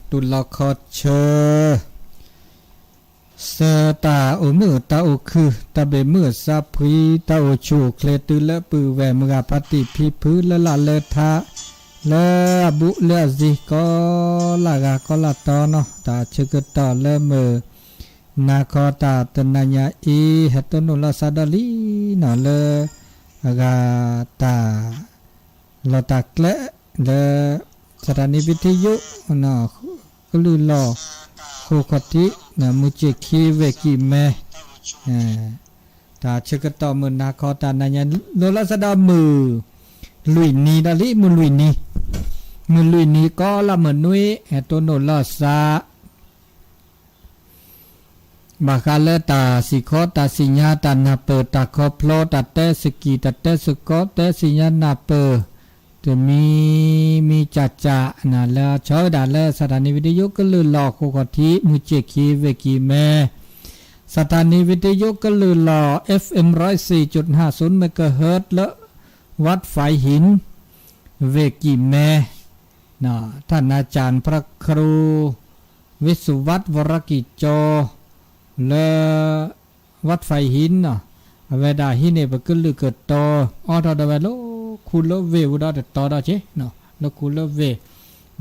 တူၢ်လိာ်ခီဆၢ ဆၢတၢ်အိၣ်မုာ်တၢ်အိၣ်ခုၣ် တၢ်ဘၣ်မုာ်စၢ်ဖှံ တၢ်အိၣ်ဆူၣ်အိၣ်ချ့တုၤလၢပုၢ်ဝဲၢ်မုၢ်ဂၤဖါတံၢ်ဖံဖုလၢလၢ်လၢထါ လၢအဘူးလၢအစံၤ ကိးလၢ်ဂၤကိးလၢ်တီနီၤ တၢ်ဆၢကတီၢ်လၢမုၢ် နၤခီတၢ်တနၤညါအံၤ ဟဲတိၢ်နီၣ်လီၤစၢ်ဒီးလံနီၤ လၢအဂၤတၢ် လီၤတၢ်ကျဲလၢ သးတၢ်နံၤပထံယိ ကလုၢ်လီၢ် ဃိခီၣ်ထံး မုၢ်စ့ၣ်ခံဝ့ၢ်ကံၢ်မဲ တၢ်ဆၢကတီၢ်မုၢ်နၤခီတၢ်နၤညါ လီၤလီၤစၢ်ဒီးမုၢ် လွံၢ်နံၤဒီးလံ မုၢ်လွံၢ်နံၤ မုၢ်လွံၢ်နံၤကိးလၢမုၢ်နွံ ဟဲတိၢ်နီၣ်လီၤစၢ် ဘၣ်ဃးလၢတၢ်စံၣ်ခီ တၢ်စံၣ်ညါ တၢ်နၢ်ပၢၢ် တၢ်ခီဖျိ တၢ်တဲစကံၢ် တၢ်တဲစကီး တဲစံၣ်ညါနၢ်ပၢၢ် တမံၤမံၤကၢ်ကၢ် လၢအဆၢဝဲဒၣ်လၢ သးတၢ်နံၤပထံယိကလုၢ်လီၢ် ဃိခီၣ်ထံး မုၢ်စ့ၣ်ခံဝ့ၢ်ကံၢ်မဲ သးတၢ်နံၤပထံယိကလုၢ်လီၢ် F M ร้อยสี่จุดห้าศูนย์ megahertz လၢ วัดฝายหิน ဝ့ၢ်ကံၢ်မဲ ท่านอาจารย์พระครู วิศวัฒน์ วรกิจโจ လၢ วัดฝายหิน နီၤ အဝဲဒၣ်ဟံးန့ၢ်ပကလုၢ်ကတီၤ အိးထီၣ်ဒီးဝဲလၢခူလၢဝ့ၢ်ဝဲဒီးတတီၤဒီးက့ၤ လၢခူလၢဝ့ၢ်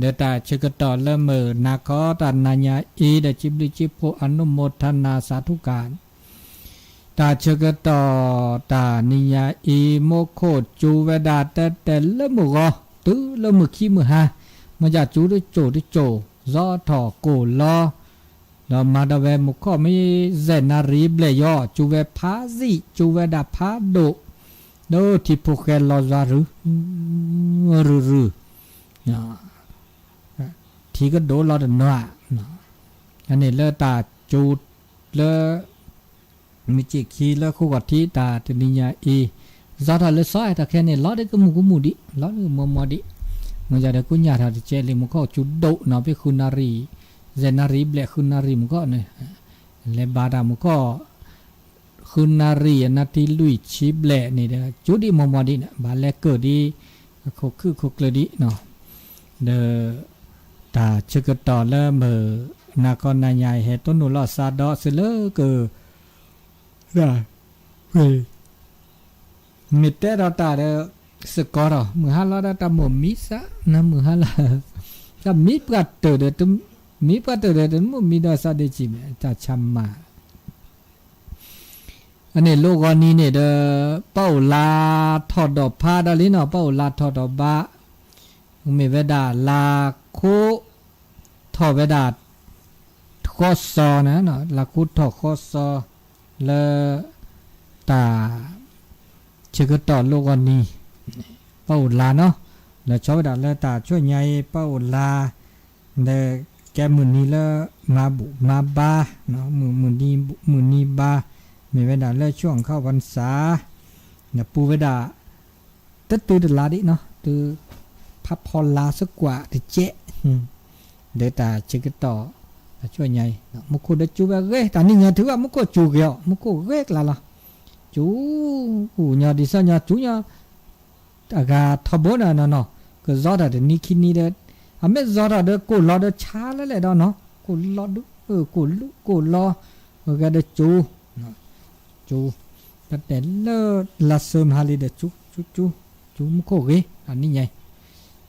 ဒီးတၢ်ဆၢကတီၢ်လၢမုၢ်နၤခီတၢ်နၤညါအံၤ ဒီးစံးဘျုးစံးဖှိၣ် အနုโมทนา สาธุการ တၢ်ဆၢကတီၢ်တၢ်နံၤညါအံၤ မူခိၣ်စူၤဝဲဒၣ်တဲတဲလၢမုၢ်ဂီၤ တုၤလၢမုၢ်ခံမုၢ်ဟါ မ့ၢ်ကၢ်စူၤတစိၢ်တစိၢ် စီၤထီၣ်ကိၢ်လီၤ ဒီးမၤဒီးဝဲမူခိၣ်မ့ၢ် စဲးနၣ်ရံၣ်ဘျဲၣ်ယီၤ စူၤဝဲဖးစံၣ် စူၤဝဲဒၣ်ဖးဒိၣ် ဒီးထံဖိဃဲလီၤယွၤရုၢ် ရုၢ်ရုၢ် ထံကဒိၣ်လီၤတနီၤ အန့ၣ်လၢတၢ်စူၤလၢ မုၢ်စ့ၣ်ခံလၢဃိခီၣ်ထံးတၢ်တနံၤညါအံၤ စီၤထီၣ်လၢစီၤအဲၣ်တၢ်ခဲန့ၣ် လီၤဒ်ကမူၤကမူၤဒံး လီၤဒ်ကမီၤမီၤဒံး မ့ၢ်ယၤဒီးကိးညၣ်ထီၣ်တကဲလံ မူခိၣ်စူၤဒိၣ်နီၤ ဖဲဃုနၣ်ရံၣ် စဲးနၣ်ရံၣ်ဘျဲၣ်ဃုနၣ်ရံၣ်မူခိၣ်န့ၣ် လဲၤဘါတၢ်မူခိၣ် ဃုနၣ်ရံၣ်အနၢ်ထံလွံၢ်ဆံဘျဲၣ်န့ၣ်ဒီး စူၤဒံးမီၤမီၤဒံးန့ၣ် ဘၣ်လဲၤကၢၢ်ဒံး ခိၣ်ခုၣ်ခိၣ်ကျၢၢ်ဒံးနီၤ ဒီး တၢ်ဆၢကတီၢ်လၢမုၢ်နၤခီနၤညါအံၤ ဟဲတိၢ်နီၣ်လီၤစၢ်ဒီးစုလၢက မ့ၢ်တဲဒီးတၢ်ဒီး စ့ၢ်ကီးဒီး မုၢ်ဟါလီၤဒီးတၢ်မိၣ်မံစၢ် နမုၢ်ဟါလီၤ တၢ်မံပှၢ်တၢၢ်ဒီး မံပှၢ်တၢၢ်ဒီး တမိၣ်မံဒီးစၢ်ဒ့ၣ်ကံၣ်မ့ၢ် တၢ်ဆါမၢ် အန့ၣ်လိၣ်ဂီၤနံၤန့ၣ်ဒီး ပအိၣ်လါထီၣ်ဒီးဖးဒီးလံနီၤ ပအိၣ်လါထီၣ်ဒီးဘါ မ့ၢ်ဝဲဒၣ်လါခူ ထီၣ်ဝဲဒၣ် ဃီစီၤန့ၣ် လါခူထီၣ်ဃီစီၤ လၢ တၢ် ဆၢကတီၢ်လိၣ်ဂီၤနံၤ ပအိၣ်လါနီၤ လၢဆီဝဲဒၣ်လၢတၢ်ဆူညါအံၤ ပအိၣ်လါ ဒီးကဲမုၢ်နံၤလၢ မၤဘူၣ်မၤဘါ မုၢ်နံၤဘါ မ့ၢ်ဝဲဒၣ်လၢ ช่วงเข้าพรรษา ဒီးပူၤဝဲဒၣ် တတုၤတလါဒံးနီၤ တုၤ ဖးဖီလာ်စကွးတကဲး ဒီးတၢ်ဆၢကတီၢ် တၢ်ဆူညါအံၤ မူခိၣ်ဒီးစူၤဝဲဂ့ၤ တၢ်နံၤညါထုးဘၣ် မူခိၣ်စူၤဂ့ၤအီၤ မူခိၣ်ဂ့ၤကျါလီၤ စူၤ ကူၣ်ညီဒံးစီညီ စူၤညီ အဂၤထီဘိန့ၣ်နီၤနီၤ ကစီၤထီၣ်တနံၤခံနံၤဒီး အမ့ၢ်စီၤထီၣ်ဒီးကိၢ်လီၤဒီးဆါလဲၣ်လဲၣ်ဒီးနီၤ ကိၢ်လီၤဒု ကိၢ်လူ ကိၢ်လီၤ အဂၤဒီးစူၤ စူၤ တၢ်တဲလၢ လါစၢမဟါလံဒီး စူၤ စူၤ စူၤ စူၤမူခိၣ်ဂ့ၤ အနံၤညါ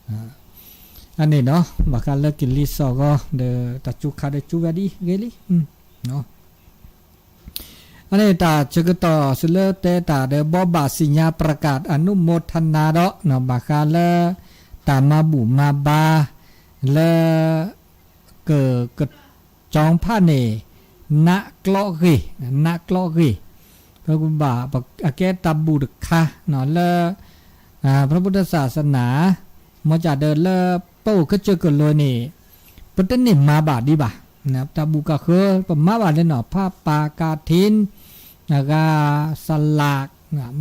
အံၤ အန့ၣ်နီၤ ဘၣ်ဃးလၢကလံၤစိးဂီၤ ဒီးတၢ်စူၤခးဒီးစူၤဝဲဒ်ဂ့ၤလံ အန့ၣ်တၢ်ဆၢကတီၢ်စုလၢတဲတၢ်ဒီး ဘီဘၣ်စံၣ်ညါ ပြကၣ်အနုမောထနာ ဒီး ဘၣ်ဃးလၢ တၢ်မၤဘူၣ်မၤဘါ လၢ က က ကၠီဖးန့ၣ် နးကျိးဂ့ၤ နးကျိးဂ့ၤ ပကဘၣ် အကဲတၢ်ဘူၣ်တခါ လၢ พระพุทธศาสนา မ့ၢ်ကၢ်ဒီးလၢ ပအိၣ်ကစၢၢ်ကလိၤန့ၣ် ပတန့ၢ်မၤဘၣ်ဒံးဘၣ် တၢ်ဘူၣ်ကၢ်ဃၢ ပမၤဘၣ်လၢနီၤ ผ้าป่า กฐิน အဂၤ สลาก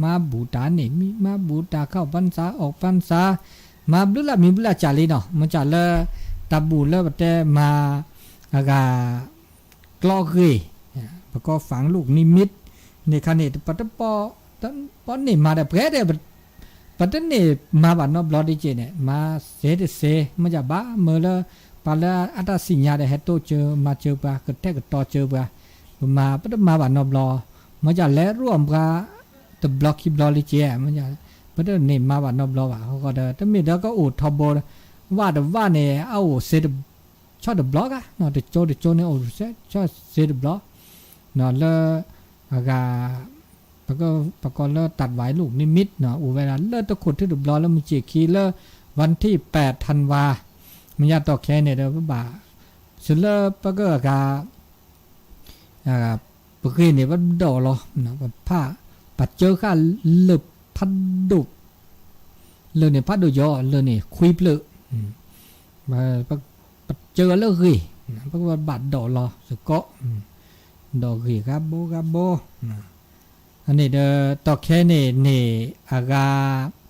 မၤဘူၣ်တၢ်န့ၣ်မံ မၤဘူၣ်တၢ် เข้าพรรษา ออกพรรษา မၤဘျုးလၢမံၤဘျုးလၢကၢ်လံနီၤ မ့ၢ်ကၢ်လၢ တၢ်ဘူၣ်လၢပတဲမၤ အဂၤ ကျိးဂ့ၤ ပကိး ฝังลูกนิมิต န့ၣ်ခါန့ၣ် ပတ ပန့ၢ်မၤဒီး ပှဲၤဒီး ပတန့ၢ်မၤဘၣ်နီတဘျီဒ်က့ၤန့ၣ် မၤစဲးတစဲး မ့ၢ်ကၢ်ဘၣ်မၢလၢ ပှၤလၢအတၢ်စံၣ်ညါဒီး ဟဲတိၢ်စၢၤမၤစၢၤပှၤ ကတဲာ်ကတီၤစၢၤပှၤ, ပမၤ ပတမၤဘၣ်နီတဘျီ, မ့ၢ်ဒ်လဲၣ် ရူၢ်အီၣ်ပှၤ တဘျီခံဘျီလံကဲး, ပတန့ၢ်မၤဘၣ်နီတဘျီဘၣ်. အဃိဒီး တမ့ၢ်ဒီးကအိၣ်ထီဘိ ဝၣ်တဝၣ်န့ၣ် အအိၣ်စ့ ဆီၣ်တဘျီဂၤ, တကၠိတကၠိန့ၣ် အိၣ်ဆီၣ်စ့တဘျီ, လၢ အဂၤ ပကီၢ်လၢ တၢ်တဝါအံၤ လူၣ်နံမံး အိၣ်ဝဲဒၣ်လၢတခိၣ်ထံတဘျီလၢမုၢ်ဆ့ၣ်ခံလၢ วันที่แปดธันวา, မ့ၢ်ညါတီၢ်ခဲအံၤန့ၣ်ဒီး ပဘၣ် စၢၤလၢပကဂၤ ပဂ့ၢ်န့ၣ် ပဒိးလီၤ ပဖး ပစၢဃာ်လၢၢ်ဖးဒိၣ်, လၢၢ်န့ၣ်ဖးဒိၣ်ယီၤ လၢၢ်န့ၣ်ခွံဖျၢၣ်, ပစၢဃာ်လၢဂ့ၢ်, ပကဘၣ်ဒိးလီၤစ့ၢ်ကီး, ဒိးဂ့ၢ်ဂၤဘိဂၤဘိ အန့ၣ်ဒီး တီၢ်ခဲန့ၣ်န့ၣ် အဂၤ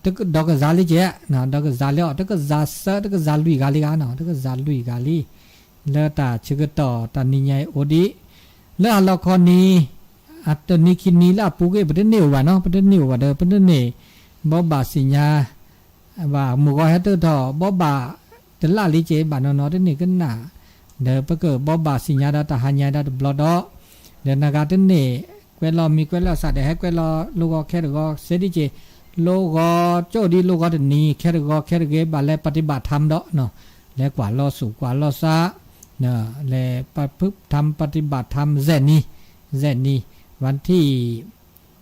ဒီးကစးလံကဲး, ဒီးကစးလံအီၤ တကစးစၢ တကစးလွံၢ်ဂၤလံဂၤနီၤ တကစးလွံၢ်ဂၤလံ, လၢတၢ်ဆၢကတီၢ်တၢ်နံၤညါအံၤအိၣ်ဒံး, လၢအလီၢ်ခီနံၤ အတနံၤခံနံၤလၢအပူၤကွံာ် ပတန့ၢ်အိၣ်ဘၣ်နီၤ ပတန့ၢ်အိၣ်ဘၣ်ဒီး ပတန့ၢ် ဘိးဘၣ်စံၣ်ညါ ဘၣ်မုၢ်ဂီၤဟဲတၢၢ်ထီၣ် ဘိးဘၣ်တလၢ်လံကဲး ဘၣ်နီၢ်နီၢ်တန့ၢ်ကနၣ်, ဒီးပကဘိးဘၣ်စံၣ်ညါဒီးတၢ်ဟါညါဒီးတဘျီဒီး, ဒီးနဂၤတန့ၢ် ကွဲးလီၤမံၤကွဲးလီၤစၢ်ဒီး ဟဲကွဲးလီၤလိၣ်ဂီၤခဲတဂီၤစ့ဒံးကဲး, လိၣ်ဂီၤကၠိၣ်ဒံးလိၣ်ဂီၤတနံၤ ခဲတဂီၤခဲတဂ့ၤ ဘၣ်လဲၤ ပฏิบัติธรรม ဒီး လဲၤကွၢ်လီၤဆူၣ်ကွၢ်လီၤဆါ, လဲၤ ပฏิบัติธรรม ပฏิบัติธรรม စဲးနံၤ, စဲးနံၤ วันที่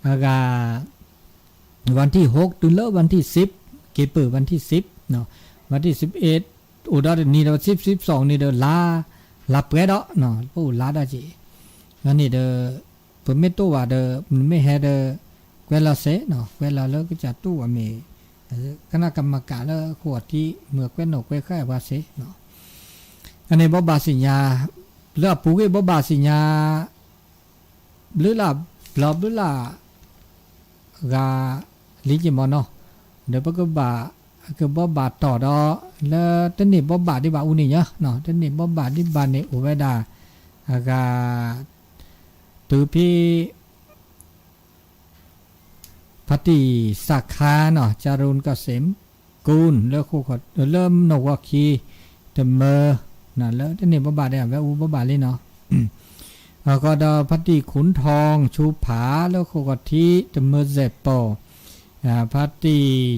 အဂၤ วันที่หก တုၤလၢ วันที่สิบ က့ၤပၢၢ် วันที่สิบ, วันที่สิบเอ็ด အိၣ်ဒီးတနံၤဒီး สิบ สิบสองန့ၣ်ဒီး လါ လါပှဲၤဒီး ပအိၣ်လါဒၣ်က့ၤ, အန့ၣ်ဒီး ပမ့ၢ်တိၢ်ဘၣ်ဒီး နမ့ၢ်ဟဲဒီး ကွဲးလီၤစ့, ကွဲးလီၤလၢကစၢ်တိၢ်ဘၣ်မ့ၢ် ကနၣ်ကမၤကၣ်လၢဃိာ်ထံး မ့ၢ်ကွဲးနီၣ်ကွဲးဃာ်ပှၤစ့, အန့ၣ်ဘိးဘၣ်စံၣ်ညါ, လၢအပူၤကွံာ်ဘိးဘၣ်စံၣ်ညါ ဘျုးလၢ် ဘျီဘျုးလၢ် ဂၤ လံက့ၤမ့ၢ်နီၤ, ဒီးပကဘၣ် ကဘိးဘၣ်တီၢ်ဒီး လၢတန့ၢ်ဘိးဘၣ်ဒံးဘၣ်အူန့ၣ်ညါ, တန့ၢ်ဘိးဘၣ်ဒံးဘၣ်န့ၣ် အိၣ်ဝဲဒၣ် အဂၤ တုၤဖဲ ဖါတံၢ်စးခါနီၤ จารุณเกษมกุล လၢ လၢနီၣ်ဂီၤခံ တမၢ လၢတန့ၢ်ဘိးဘၣ်ဒီး အဝဲအူဘိးဘၣ်လံနီၤ, အဃိဒီးဖါတံၢ် ขุนทอง ชูผา လၢဃိာ်ခီၣ်ထံး တမၢစဲးပိာ်, ဖါတံၢ်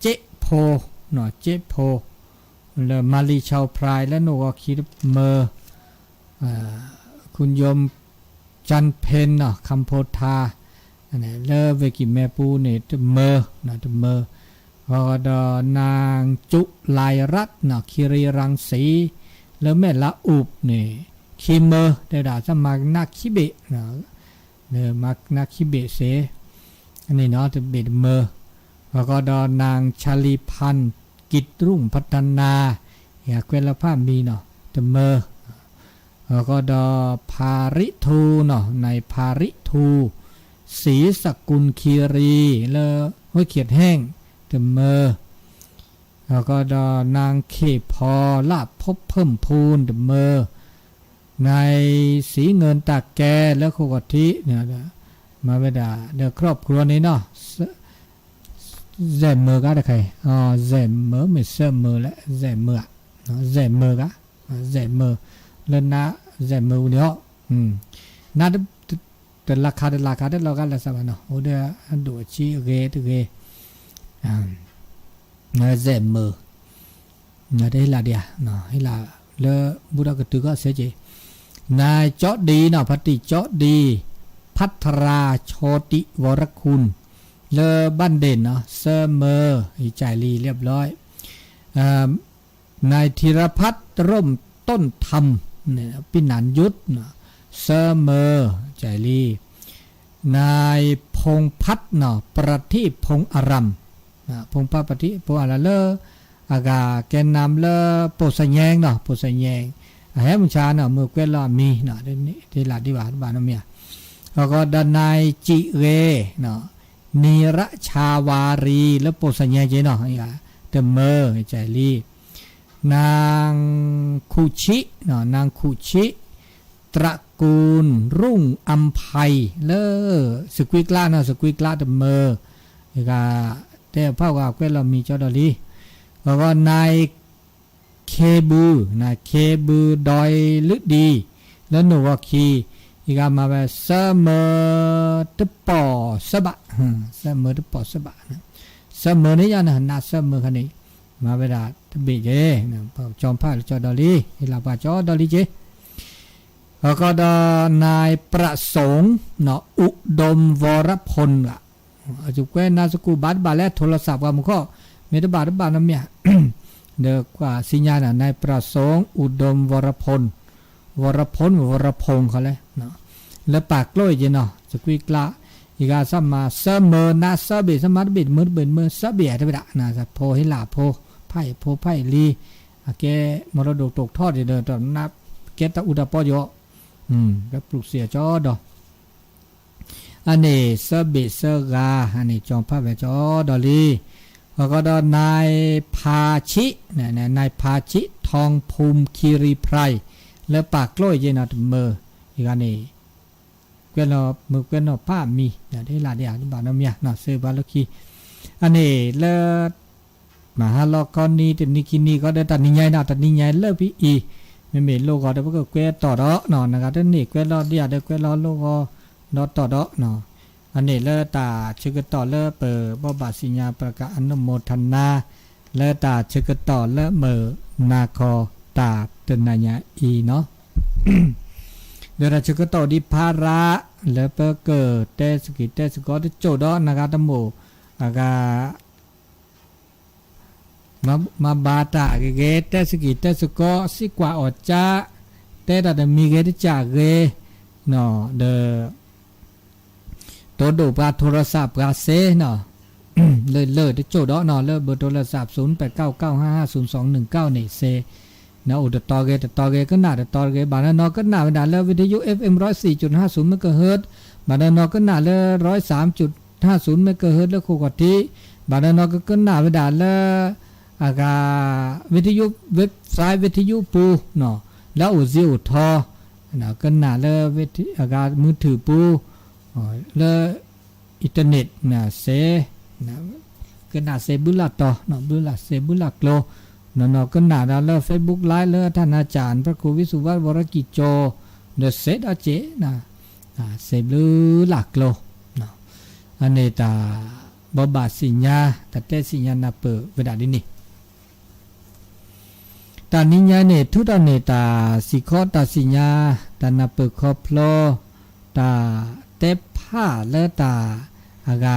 စ့းဖိ, စ့းဖိ လၢ มาลี ชาวไพร လၢနီၣ်ဂီၤခံတမၢ คุณโยม จันเพ็ญ နီၤ คำโพธา လၢဝ့ၢ်ကံၢ်မဲပူၤန့ၣ် တမၢ, တမၢ, အဃိဒီး นางจุลัยรัตน์ နီၤ คีรีรังสี လၢမဲၢ်လးအူးန့ၣ် ခံမၢ တဲဝဲဒၣ် မၤကနၣ်ခံဘ့ၣ် မၤကနၣ်ခံဘ့ၣ်စ့ အန့ၣ်နီၤ တဘ့ၣ်တမၢ, အဃိဒီး นางชาลีพันธ์ กิจรุ่งพัฒนา ယကွဲးလီၤဖးမံၤနီၤ တမၢ, အဃိဒီး ဖါရံးထူ နီၤ นาย ဖါရံးထူ ศรีสกุลคีรี လၢ ห้วยเขียดแห้ง တမၢ, အဃိဒီး นาง เขพร ลาภภพเพิ่มพูน တမၢ, นาย ศรีเงิน ตากแก လၢဃိာ်ခီၣ်ထံး မၤဝဲဒၣ် ဒီး ครอบครัว န့ၣ်နီၤ စဲးမၢကါတခါအံၤ, စဲးမၢမ့ၢ်စဲးမၢလဲၣ်, စဲးမၢဧါ, စဲးမၢကါ, စဲးမၢ, လၢနါ စဲးမၢဝံၤန့ၣ်အီၤ, နါ တလၤခါတလၤခါတလီၤဂာ်လၢစးဘၣ်နီၤ အိၣ်ဒီးအဒိၣ်အဆံးအဂ့ၤတဂ့ၤ, စဲးမၢ နတဟ့ၣ်လၢဒံးဧါ, ဟ့ၣ်လၢ လၢဘူၣ်ဒီးကတုၤကီၢ်စဲက့ၤ, နါကၠီဒံနီၤ ဖါတံၢ်ကၠီဒံ, พัทรา โชติวรคุณ လၢ บ้านเด่น နီၤ ဆၢမၢ ယကၠဲးလံလၢဘျီ, นาย ธีรพัฒน์ ร่มต้นธรรม ปีนันยุทธ ဆၢမၢ ကၠဲးလံ, นาย พงษ์พัฒน์ နီၤ ประทีป พงษ์อาราม พงษ์พัฒน์ ประทีป พงษ์อาราม လၢ အဂၤ แกนนำ လၢ ပိၢ်စဲၣ်ညဲ နီၤ ပိၢ်စဲၣ်ညဲ, အဟဲမုၢ်ဆါနီၤ မုၢ်ကွဲးလီၤအမံၤနီၤ တ့လးဒံးဘၣ်တဘၣ်နီတမံၤဧါ, အဃိဒီး นาย จิเร နီၤ นิรชาวารี လၢပိၢ်စဲၣ်ညဲက့ၤနီၤ တမၢ ကၠဲးလံ, นาง คุชิ နီၤ นาง คุชิ ตระกูลรุ่งอำไพ လၢ စကွံကျးနီၤ စကွံကျးတမၢ, ယက တဲဖးဝဲကွဲးလီၤမံၤကၠီဒီးလံ, အဃိ นาย เข ခ့ဘု, ခ့ဘုဒွဲလုၣ်ဒံ လၢနိၣ်ဂီၤခံ, ယဂၤမၤဝဲ ဆၢမၢတပိာ်ဆၢဘး, ဆၢမၢတပိာ်ဆၢဘး, ဆၢမၢန့ၣ်ယါနၤ ဆၢမၢခါန့ၣ်, မၤဝဲဒၣ်တဘ့ၣ်က့ၤ, ကၠီဖးလၢကၠီဒီလံ, ဟ့ၣ်လီၤပှၤကၠီဒီလံက့ၤ အဃိဒီး นายประสงค์ อุดมวรพล ဂၤ, အကွဲးနါစကူးဘၣ်တဘၣ်လၢထိၣ်လီၤစၢ်ပှၤမူခီၣ်, မ့ၢ်တဘၣ်တဘၣ်နီတမံၤ, ဒီးကွၢ်စံညါန့ၣ် นายประสงค์ อุดมวรพล วรพล ဝရဖူၣ်ခီလဲၣ်, လၢပာ်ကျိၣ်အံၤက့ၤနီၤ သကွံၢ်ကျါ, ယဂၤဆၢမၤ ဆၢမၢနါဆၢဘ့ၣ် ဆၢမၤတဘ့ၣ်တမုာ်တဘ့ၣ်တမုာ် ဆၢဘ့ၣ်တဝဲဒၣ်, ဖိဟ့ၣ်လၢဖိ, ဖးအံၤဖိဖးအံၤလံ, အကဲမရဒိၣ်တိာ်ထီၣ်ဒ်ဒီး တနါကဲတၢ်အူတၢ်ပီယီၤ, ကပျုးစ့ၢ်ကီးဒီး အန့ၣ် ဆၢဘ့ၣ်ဆၢဂၤ အန့ၣ် ကၠီဖးဝဲကၠီဒီလံ, အဃိဒီး นายภาชิ นายภาชิ ทองภูมิคีรีไพร လၢပာ်ကျိၣ်အံၤက့ၤနီၤ တမုာ်, ယဂၤန့ၣ် ကွဲးလီၤမုာ်ကွဲးနီၣ်ဖးမံၤ တဟ့ၣ်လၢဒ်အတဘၣ်နီတမံၤ စ့ပှၤလၢခံ, အန့ၣ်လၢ မဟါလီၤခီနံၤ တနံၤခံနံၤဃီဒီး တနံၤညါအံၤနီၤ တနံၤညါအံၤလၢဖဲအံၤ, မ့မ့ၢ်လိၣ်ဂီၤဒီး ပကကွဲးတီၣ်ဒီးနီၤ နဂၤတန့ၢ် ကွဲးလီၤဒ်ယၤဒီး ကွဲးလီၤလိၣ်ဂီၤဒီးတီၣ်ဒီးနီၤ, အန့ၣ်လၢတၢ်ဆၢကတီၢ်လၢပဘိးဘၣ်စံညါ ပကအနုမောทนา လၢတၢ်ဆၢကတီၢ်လၢမုၢ်နၤခီတၢ်တနၤညါအံၤနီၤ, ဒီးတၢ်ဆၢကတီၢ်ဒ်ဖးရး လၢပကတဲစကံးတဲစကီတစိၢ်ဒီး နဂၤတမိၣ် အဂၤ မၤဘၣ်တၢ်ဂ့ၤဂ့ၤ တဲစကံးတဲစကီ စံးကွၢ်အီၣ်ကၠၢ် တဲတၢ်တမံၤဂ့ၤတကၢ်ဂ့ၤ, ဒီး တိဒိၣ်ပှၤထိၣ်လီၤစၢ်ပှၤစ့နီၤ, လၢလၢတစိၢ်ဒီးနီၤ လၢဘၢၣ်ထိၣ်လီၤစၢ် ศูนย์แปดเก้าเก้าห้าห้าศูนย์สองหนึ่งเก้า န့ၣ်စ့ နအိၣ်တတီၤဂ့ၤတတီၤဂ့ၤ ကနၣ်တတီၤဂ့ၤ ဘၣ်နနီၤကနၣ်ဝဲဒၣ်လၢ วิทยุ FM ร้อยสี่จุดห้าศูนย์เมกะเฮิรตซ์ ဘၣ်နနီၤကနၣ်လၢ ร้อยสามจุดห้าศูนย์เมกะเฮิรตซ์ လၢခိၣ်ကီၢ်ထံး, ဘၣ်နနီၤကကနၣ်ဝဲဒၣ်လၢ အဂၤ วิทยุ website วิทยุပူၤနီၤ လၢအအိၣ်စ့အိၣ်ထီ ကနၣ်လၢ အဂၤ มือถือပူၤ လၢ internet စ့ ကနၣ်စ့ဘုလၢတီၤ ဘုလၢစ့ဘုလၢကျိၤ, နနီၤကနၣ်ဒီးလၢ Facebook Live လၢ ท่านอาจารย์พระครูวิสุวัฒน์ วรกิจโจ ဒီးစ့ဒီးစ့ စ့ဘုလၢကျိၤ, အန့ၣ်တၢ်ဘိးဘၣ်စံညါ တၢ်တဲစံညါနၢ်ပၢၢ်ဝဲဒၣ်ဒ်န့ၣ် တနံၤညါန့ၣ် ထုးထီၣ်န့ၢ်တၢ်စံးခီတၢ်စံးညါ တၢ်နၢ်ပၢၢ်ခီဖျိ တၢ်တဲဖးလၢတၢ်အဂၤ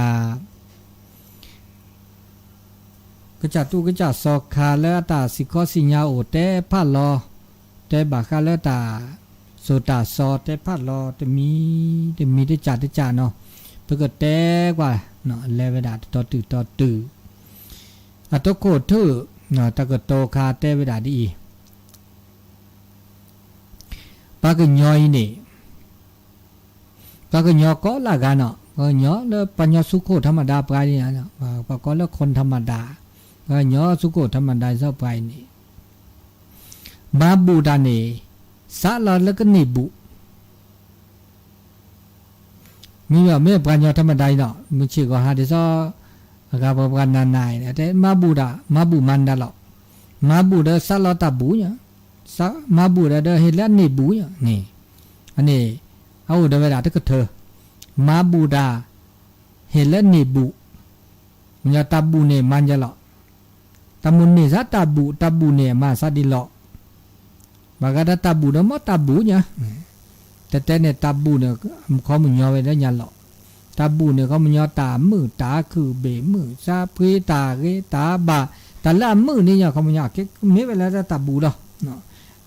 ကစၢ်တူၢ်ကစၢ်စီၤခါလၢအတၢ်စံးခီစံးညါအိၣ်တဲဖးလီၤ တဲဘၣ်ဃးလၢတၢ်စိၤတၢ်စီၤတဲဖးလီၤ တမံၤတမံၤတကၢ်တကၢ်နီၤ ပကတဲကွၢ် လဲၤဝဲဒၣ်တတီၤတုၤတီၤတုၤ အတခိၣ်ထူၣ် တၢ်ကတိၤခါတဲဝဲဒၣ်ဒ်အံၤ ပှၤကညီအံၤန့ၣ် ပှၤကညီကိးလၢဂၤနီၤ ပှၤကညီလၢပှၤကညီဆူခိၣ်ထီမဒါပှၤန့ၣ် ပှၤကိးလၢခိၣ်ထီမဒါ ပှၤကညီဆူခိၣ်ထီမဒါစ့ၢ်ပှၤအံၤန့ၣ် မၤဘူၣ်တၢ်န့ၣ် စးလီၤလၢကန့ၢ်ဘူၣ် မ့မ့ၢ်ပှၤကညီထီမဒါအံၤနီၤ မုၢ်ဆ့ၣ်ဂီၤဟါဒ်သိး အဂၤပှၤပှၤနၤနၤအံၤ တဲမၤဘူၣ်တၢ် မၤဘူၣ်မၤနၢၤလီၤ မၤဘူၣ်ဒီးစးလီၤတၢ်ဘူၣ်ညါ မၤဘူၣ်ဒီးဒီးဟ့ၣ်လၢအန့ၢ်ဘူၣ်ညါန့ၣ် အန့ၣ် အအိၣ်ဒီးဝဲဒၣ်တကထၢ မၤဘူၣ်တၢ် ဟ့ၣ်လၢန့ၢ်ဘူၣ် မ့ၢ်ညီတၢ်ဘူၣ်န့ၣ်မၤညီလီၤ တၢ်မိၣ်န့ၢ်စးတၢ်ဘူၣ် တၢ်ဘူၣ်န့ၣ်မၤစးဒ်လီၤ ဘၣ်ဃးဒီးတၢ်ဘူၣ်ဒီးမ့ၢ်တၢ်ဘူၣ်ညါ တဲတဲန့ၣ် တၢ်ဘူၣ်န့ၣ် ခီမညီဝဲလၢညါလီၤ တၢ်ဘူၣ်န့ၣ် ခီမညီတၢ်မုာ်တၢ်ခုၣ်ဘ့ၣ်မုာ် စးဖှံတၢ်ဂ့ၤတၢ်ဘၣ် တၢ်လၢအမုာ်န့ၣ်ညါ ခီမညီ ကမ့ၢ်ဝဲလၢတၢ်ဘူၣ်လီၤ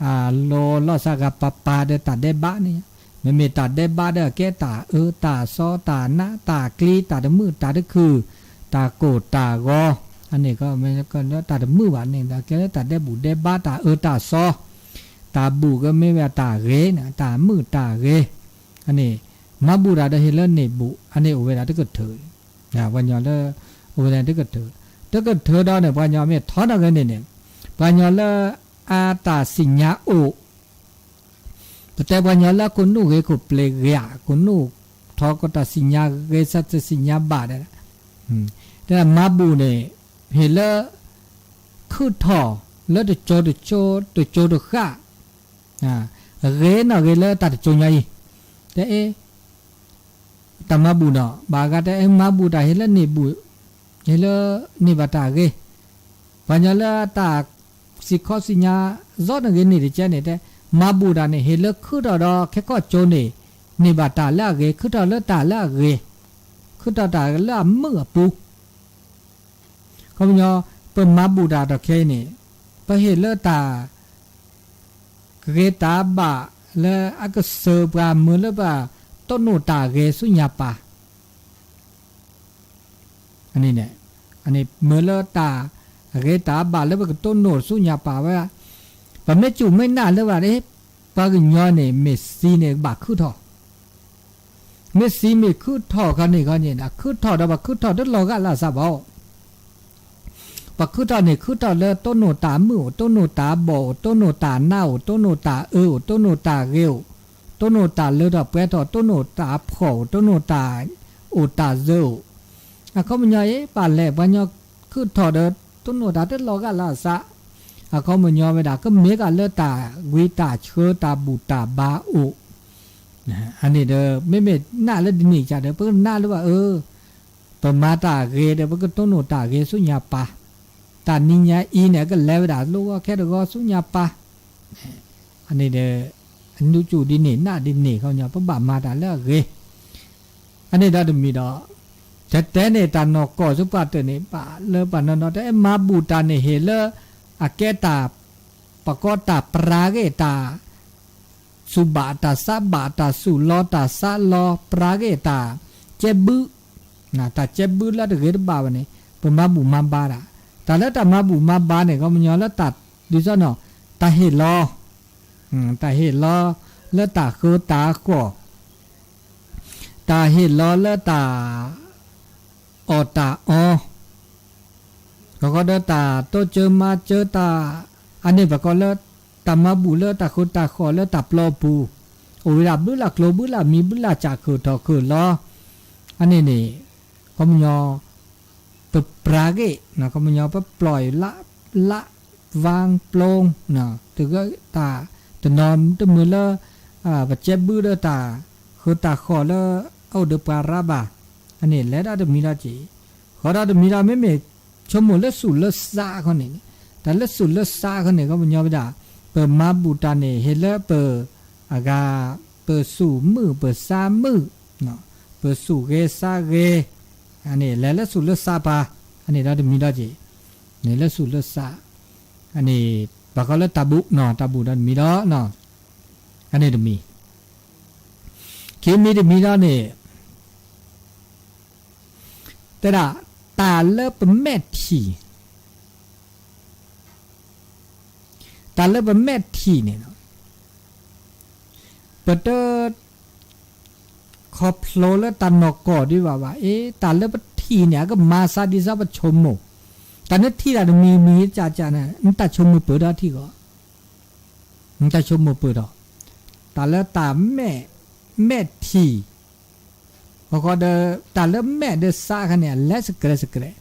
အလီၤလီၤစးဂၤပၤပၤဒီးတၢ်ဒဲးဘးန့ၣ် မ့မ့ၢ်တၢ်ဒဲးဘးဒီးကဲတၢ်အၢတၢ်စီတၢ်နးတၢ်ကျံတၢ်တမုာ်တၢ်တခုၣ် တၢ်ကိၢ်တၢ်ဂီၤ အန့ၣ် တၢ်တမုာ်ဘၣ်န့ၣ် ဒီးကဲလၢတၢ်ဒဲးဘူၣ်ဒဲးဘးတၢ်အၢတၢ်စီ တၢ်ဘူၣ်ကမ့ၢ်ဝဲတၢ်ဂ့ၤန့ၣ် တၢ်မုာ်တၢ်ဂ့ၤ အန့ၣ် မၤဘူၣ်တၢ်ဒီးဟ့ၣ်လၢန့ၢ်ဘူၣ် အန့ၣ်အိၣ်ဝဲဒၣ်တကထၢ ပှၤကညီလၢ အိၣ်ဝဲဒၣ်တကထၢ တကထၢဒီးန့ၣ် ပှၤကညီမ့ၢ်ထီထီၣ်ဂ့ၤန့ၣ်န့ၣ် ပှၤကညီလၢအတၢ်စံၣ်ညါအိၣ် ပတဲပှၤကညီလၢခိၣ်နူာ်ဂ့ၤခိၣ်ပျ့ၤဂ့ၤဧါ ခိၣ်နူာ်ထီကီၢ်တၢ်စံၣ်ညါဂ့ၤ စးတစံၣ်ညါဘၣ်ဒီး တဲမၤဘူၣ်န့ၣ် ဟ့ၣ်လၢ ခုၣ်ထီၣ် လၢတကၠိတကၠိ တကၠိတဃၣ်, ဂ့ၤနီၣ်ဂ့ၤလၢတၢ်တကၠိညီအံၤ, တအဲၣ် တၢ်မၤဘူၣ်နီၣ် ဘၣ်ဂၤတအဲၣ် မၤဘူၣ်တၢ်ဟ့ၣ်လၢန့ၢ်ဘူၣ်, ဟ့ၣ်လၢန့ၢ်ဘၣ်တၢ်အဂ့ၤ, ပှၤညီလၢတၢ်စံၣ်ခီစံၣ်ညါ ယီၣ်နီၣ်ဂ့ၤန့ၢ်တကဲန့ၣ် တဲ မၤဘူၣ်တၢ်န့ၣ် ဟ့ၣ်လၢခုၣ်ထီၣ်ဒီးခဲကီၢ်ကၠိန့ၣ် န့ၢ်ဘၣ်တၢ်လၢအဂ့ၤ ခုၣ်ထီၣ်လၢတၢ်လၢအဂ့ၤ, ခုၣ်ထီၣ်တၢ်လၢအမုာ်အပူၤ ခီပညီ ပမၤဘူၣ်တၢ်ဒီးခဲအံၤန့ၣ် ပဟ့ၣ်လၢတၢ် ဂ့ၤတၢ်ဘၣ်လၢအကစၢၢ်ပှၤ မ့ၢ်လၢပတိၢ်နီၣ်တၢ်ဂ့ၤဆူညါပၢ်, န့ၣ် မ့ၢ်လၢတၢ်ဂ့ၤတၢ်ဘၣ်လၢပကတိၢ်နီၣ်ဆူညါပၢ်ဝဲ, ပမ့ၢ်စူၢ်မ့ၢ်နာ်လၢၤဘၣ် ပှၤကညီန့ၣ် မ့ၢ်သံန့ၣ်ဘၣ်ခုၣ်ထီၣ် မ့ၢ်သံမ့ၢ်ခုၣ်ထီၣ်ခီန့ၣ်ခီန့ၣ် ခုၣ်ထီၣ်ဒီးပှၤခုၣ်ထီၣ်တလီၤဂာ်လၢအသးဘၣ်. ပှၤခုၣ်ထီၣ်န့ၣ် ခုၣ်ထီၣ်လၢတိၢ်နီၣ်တၢ်မုာ်အိၣ် တိၢ်နီၣ်တၢ်ဘီၣ်အိၣ် တိၢ်နီၣ်တၢ်နးအိၣ် တိၢ်နီၣ်တၢ်အၢအိၣ် တိၢ်နီၣ်တၢ်ဂ့ၤအိၣ် တိၢ်နီၣ်တၢ်လၢထီၣ်ပှဲၤထီၣ် တိၢ်နီၣ်တၢ်ဖှီၣ်အိၣ် တိၢ်နီၣ်တၢ်အိၣ်တၢ်စၢၤအိၣ်, အခီပညီအံၤ ပၣ်လဲၣ်ပှၤညီခုၣ်ထီၣ်ဒီး တိၢ်နီၣ်တၢ်တလီၤဂာ်လၢအသး, အခီပညီဝဲဒၣ် ကမ့ၢ်ကလၢတၢ်ဝံတၢ်ဆှၢတၢ်ဘူၣ်တၢ်ဘါအိၣ် အန့ၣ်ဒီး မ့မ့ၢ်နာ်လၢဒ်န့ၣ်ကဒီး ပကနာ်လၢၤဘၣ်အၢ, ပမၤတၢ်ဂ့ၤဒီး ပကတိၢ်နီၣ်တၢ်ဂ့ၤဆူညါပၢ်, တၢ်နံၤညါအံၤန့ၣ် အကလဲၤဝဲဒၣ်လိဂီၤခဲတဂီၤဆူညါပၢ်, အန့ၣ်ဒီး အနုစူၢ်ဒ်န့ၣ် နာ်ဒ်န့ၣ်ခီညီ ပဘၣ်မၤတၢ်လၢအဂ့ၤ, အန့ၣ်ဒီးတမံၤဒီး တတဲန့ၣ် တၢ်နီၢ်ကီၢ်ဆူပှၤတၢၢ်န့ၣ် ဘၣ်လၢပှၤနီၢ်နီၢ် တအဲၣ်မၤဘူၣ်တၢ်န့ၣ် ဟ့ၣ်လၢ အကဲတၢ် ပကိးတၢ်ပြၤဂ့ၢ်တၢ် စူၢ်ဘၣ်တၢ်စးဘၣ်တၢ် စူၢ်လီၤတၢ်စးလီၤ ပြၤဂ့ၢ်တၢ် ကဲဘု တၢ်ကဲဘုလၢတဂ့ၤတဘၣ်ဘၣ်န့ၣ် ပမၤဘူၣ်မၤဘါဒၣ်, တၢ်လၢတၢ်မၤဘူၣ်မၤဘါန့ၣ် ခီပညီလၢတၢ် ဒ်သိးနီၤ တၢ်ဟ့ၣ်လီၤ တၢ်ဟ့ၣ်လီၤလၢတၢ်ဃၢတၢ်ဃီၣ်, တၢ်ဟ့ၣ်လီၤလၢတၢ် အီၣ်တၢ်အီ, ကဃီဒီးတၢ်တိစၢၤမၤစၢၤတၢ်, အန့ၣ်ပကိးလၢ တၢ်မၤဘူၣ်လၢတၢ်ဃၢတၢ်ဃီၣ်လၢတၢ်ပျီပူၤ, အိၣ်ဝဲဒၣ်ဘုလၢ်ကျိၤဘုလၢ်မံဘုလၢ်စၢ်ခုၣ်ထီၣ်ခုၣ်လီၤ, အန့ၣ်န့ၣ် ခီပညီ ပပြၤဂ့ၢ် ခီပညီ ပပျီၢ်လၢ လၢ ဝါပျီ တဂၢၢ်တၢ် တနီၤတမုာ်လၢ ပကဲဘုဒီးတၢ်ဃၢတၢ်ဃီၣ်လၢ အအိၣ်ဒီးပှၤရၤဘၣ်, အန့ၣ်လဲၤဒၣ်တမံၤဒီးက့ၤ, ဃီဒီးတမံၤဒီး မ့မ့ၢ်ဆိကမိၣ်လၢစူၢ်လၢစးခီန့ၣ်, တၢ်လၢစူၢ်လၢစးခီန့ၣ် ခီပညီဝဲဒၣ် ပမၤဘူၣ်တၢ်န့ၣ် ဟ့ၣ်လၢပ အဂၤ ပစူၢ်မုာ်ပစးမုာ်, ပစူၢ်ဂ့ၤစးဂ့ၤ, အန့ၣ်လဲၤလၢစူၢ်လၢစးပၤ, အန့ၣ်ဒီးတမံၤဒီးက့ၤ, န့ၣ်လၢစူၢ်လၢစး, အန့ၣ် ပှၤဃီလၢတၢ်ဘူၣ်နီၤ တၢ်ဘူၣ်ဒီးတမံၤဒီး, အန့ၣ်တမံၤ, ခံမံၤတမံၤဒီးန့ၣ် တဲဒၣ် တၢ်လၢပမဲာ်ထံၣ်, တၢ်လၢပမဲာ်ထံၣ်န့ၣ် ပတ ခီဖျိလၢတၢ်နီၢ်ကီၢ်ဒံးဘၣ်ဘၣ်, အ့ တၢ်လၢပထံၣ်န့ၣ် အကမၤသးဒ်သိးပဆိကမိၣ်, တၢ်နထံၣ်တၢ်တမံၤမံၤကၢ်ကၢ်န့ၣ် နတၢ်ဆိကမိၣ်ပၢၢ်ထီၣ်ထံၣ်ဂီၢ်, နတၢ်ဆိကမိၣ်ပၢၢ်ထီၣ်, တၢ်လၢတၢ်မဲာ်, မဲာ်ထံၣ်, ဃီဃီဒီး တၢ်လၢမဲာ်ဒီးသးခါန့ၣ် အလဲၤစကြဲးစကြဲး,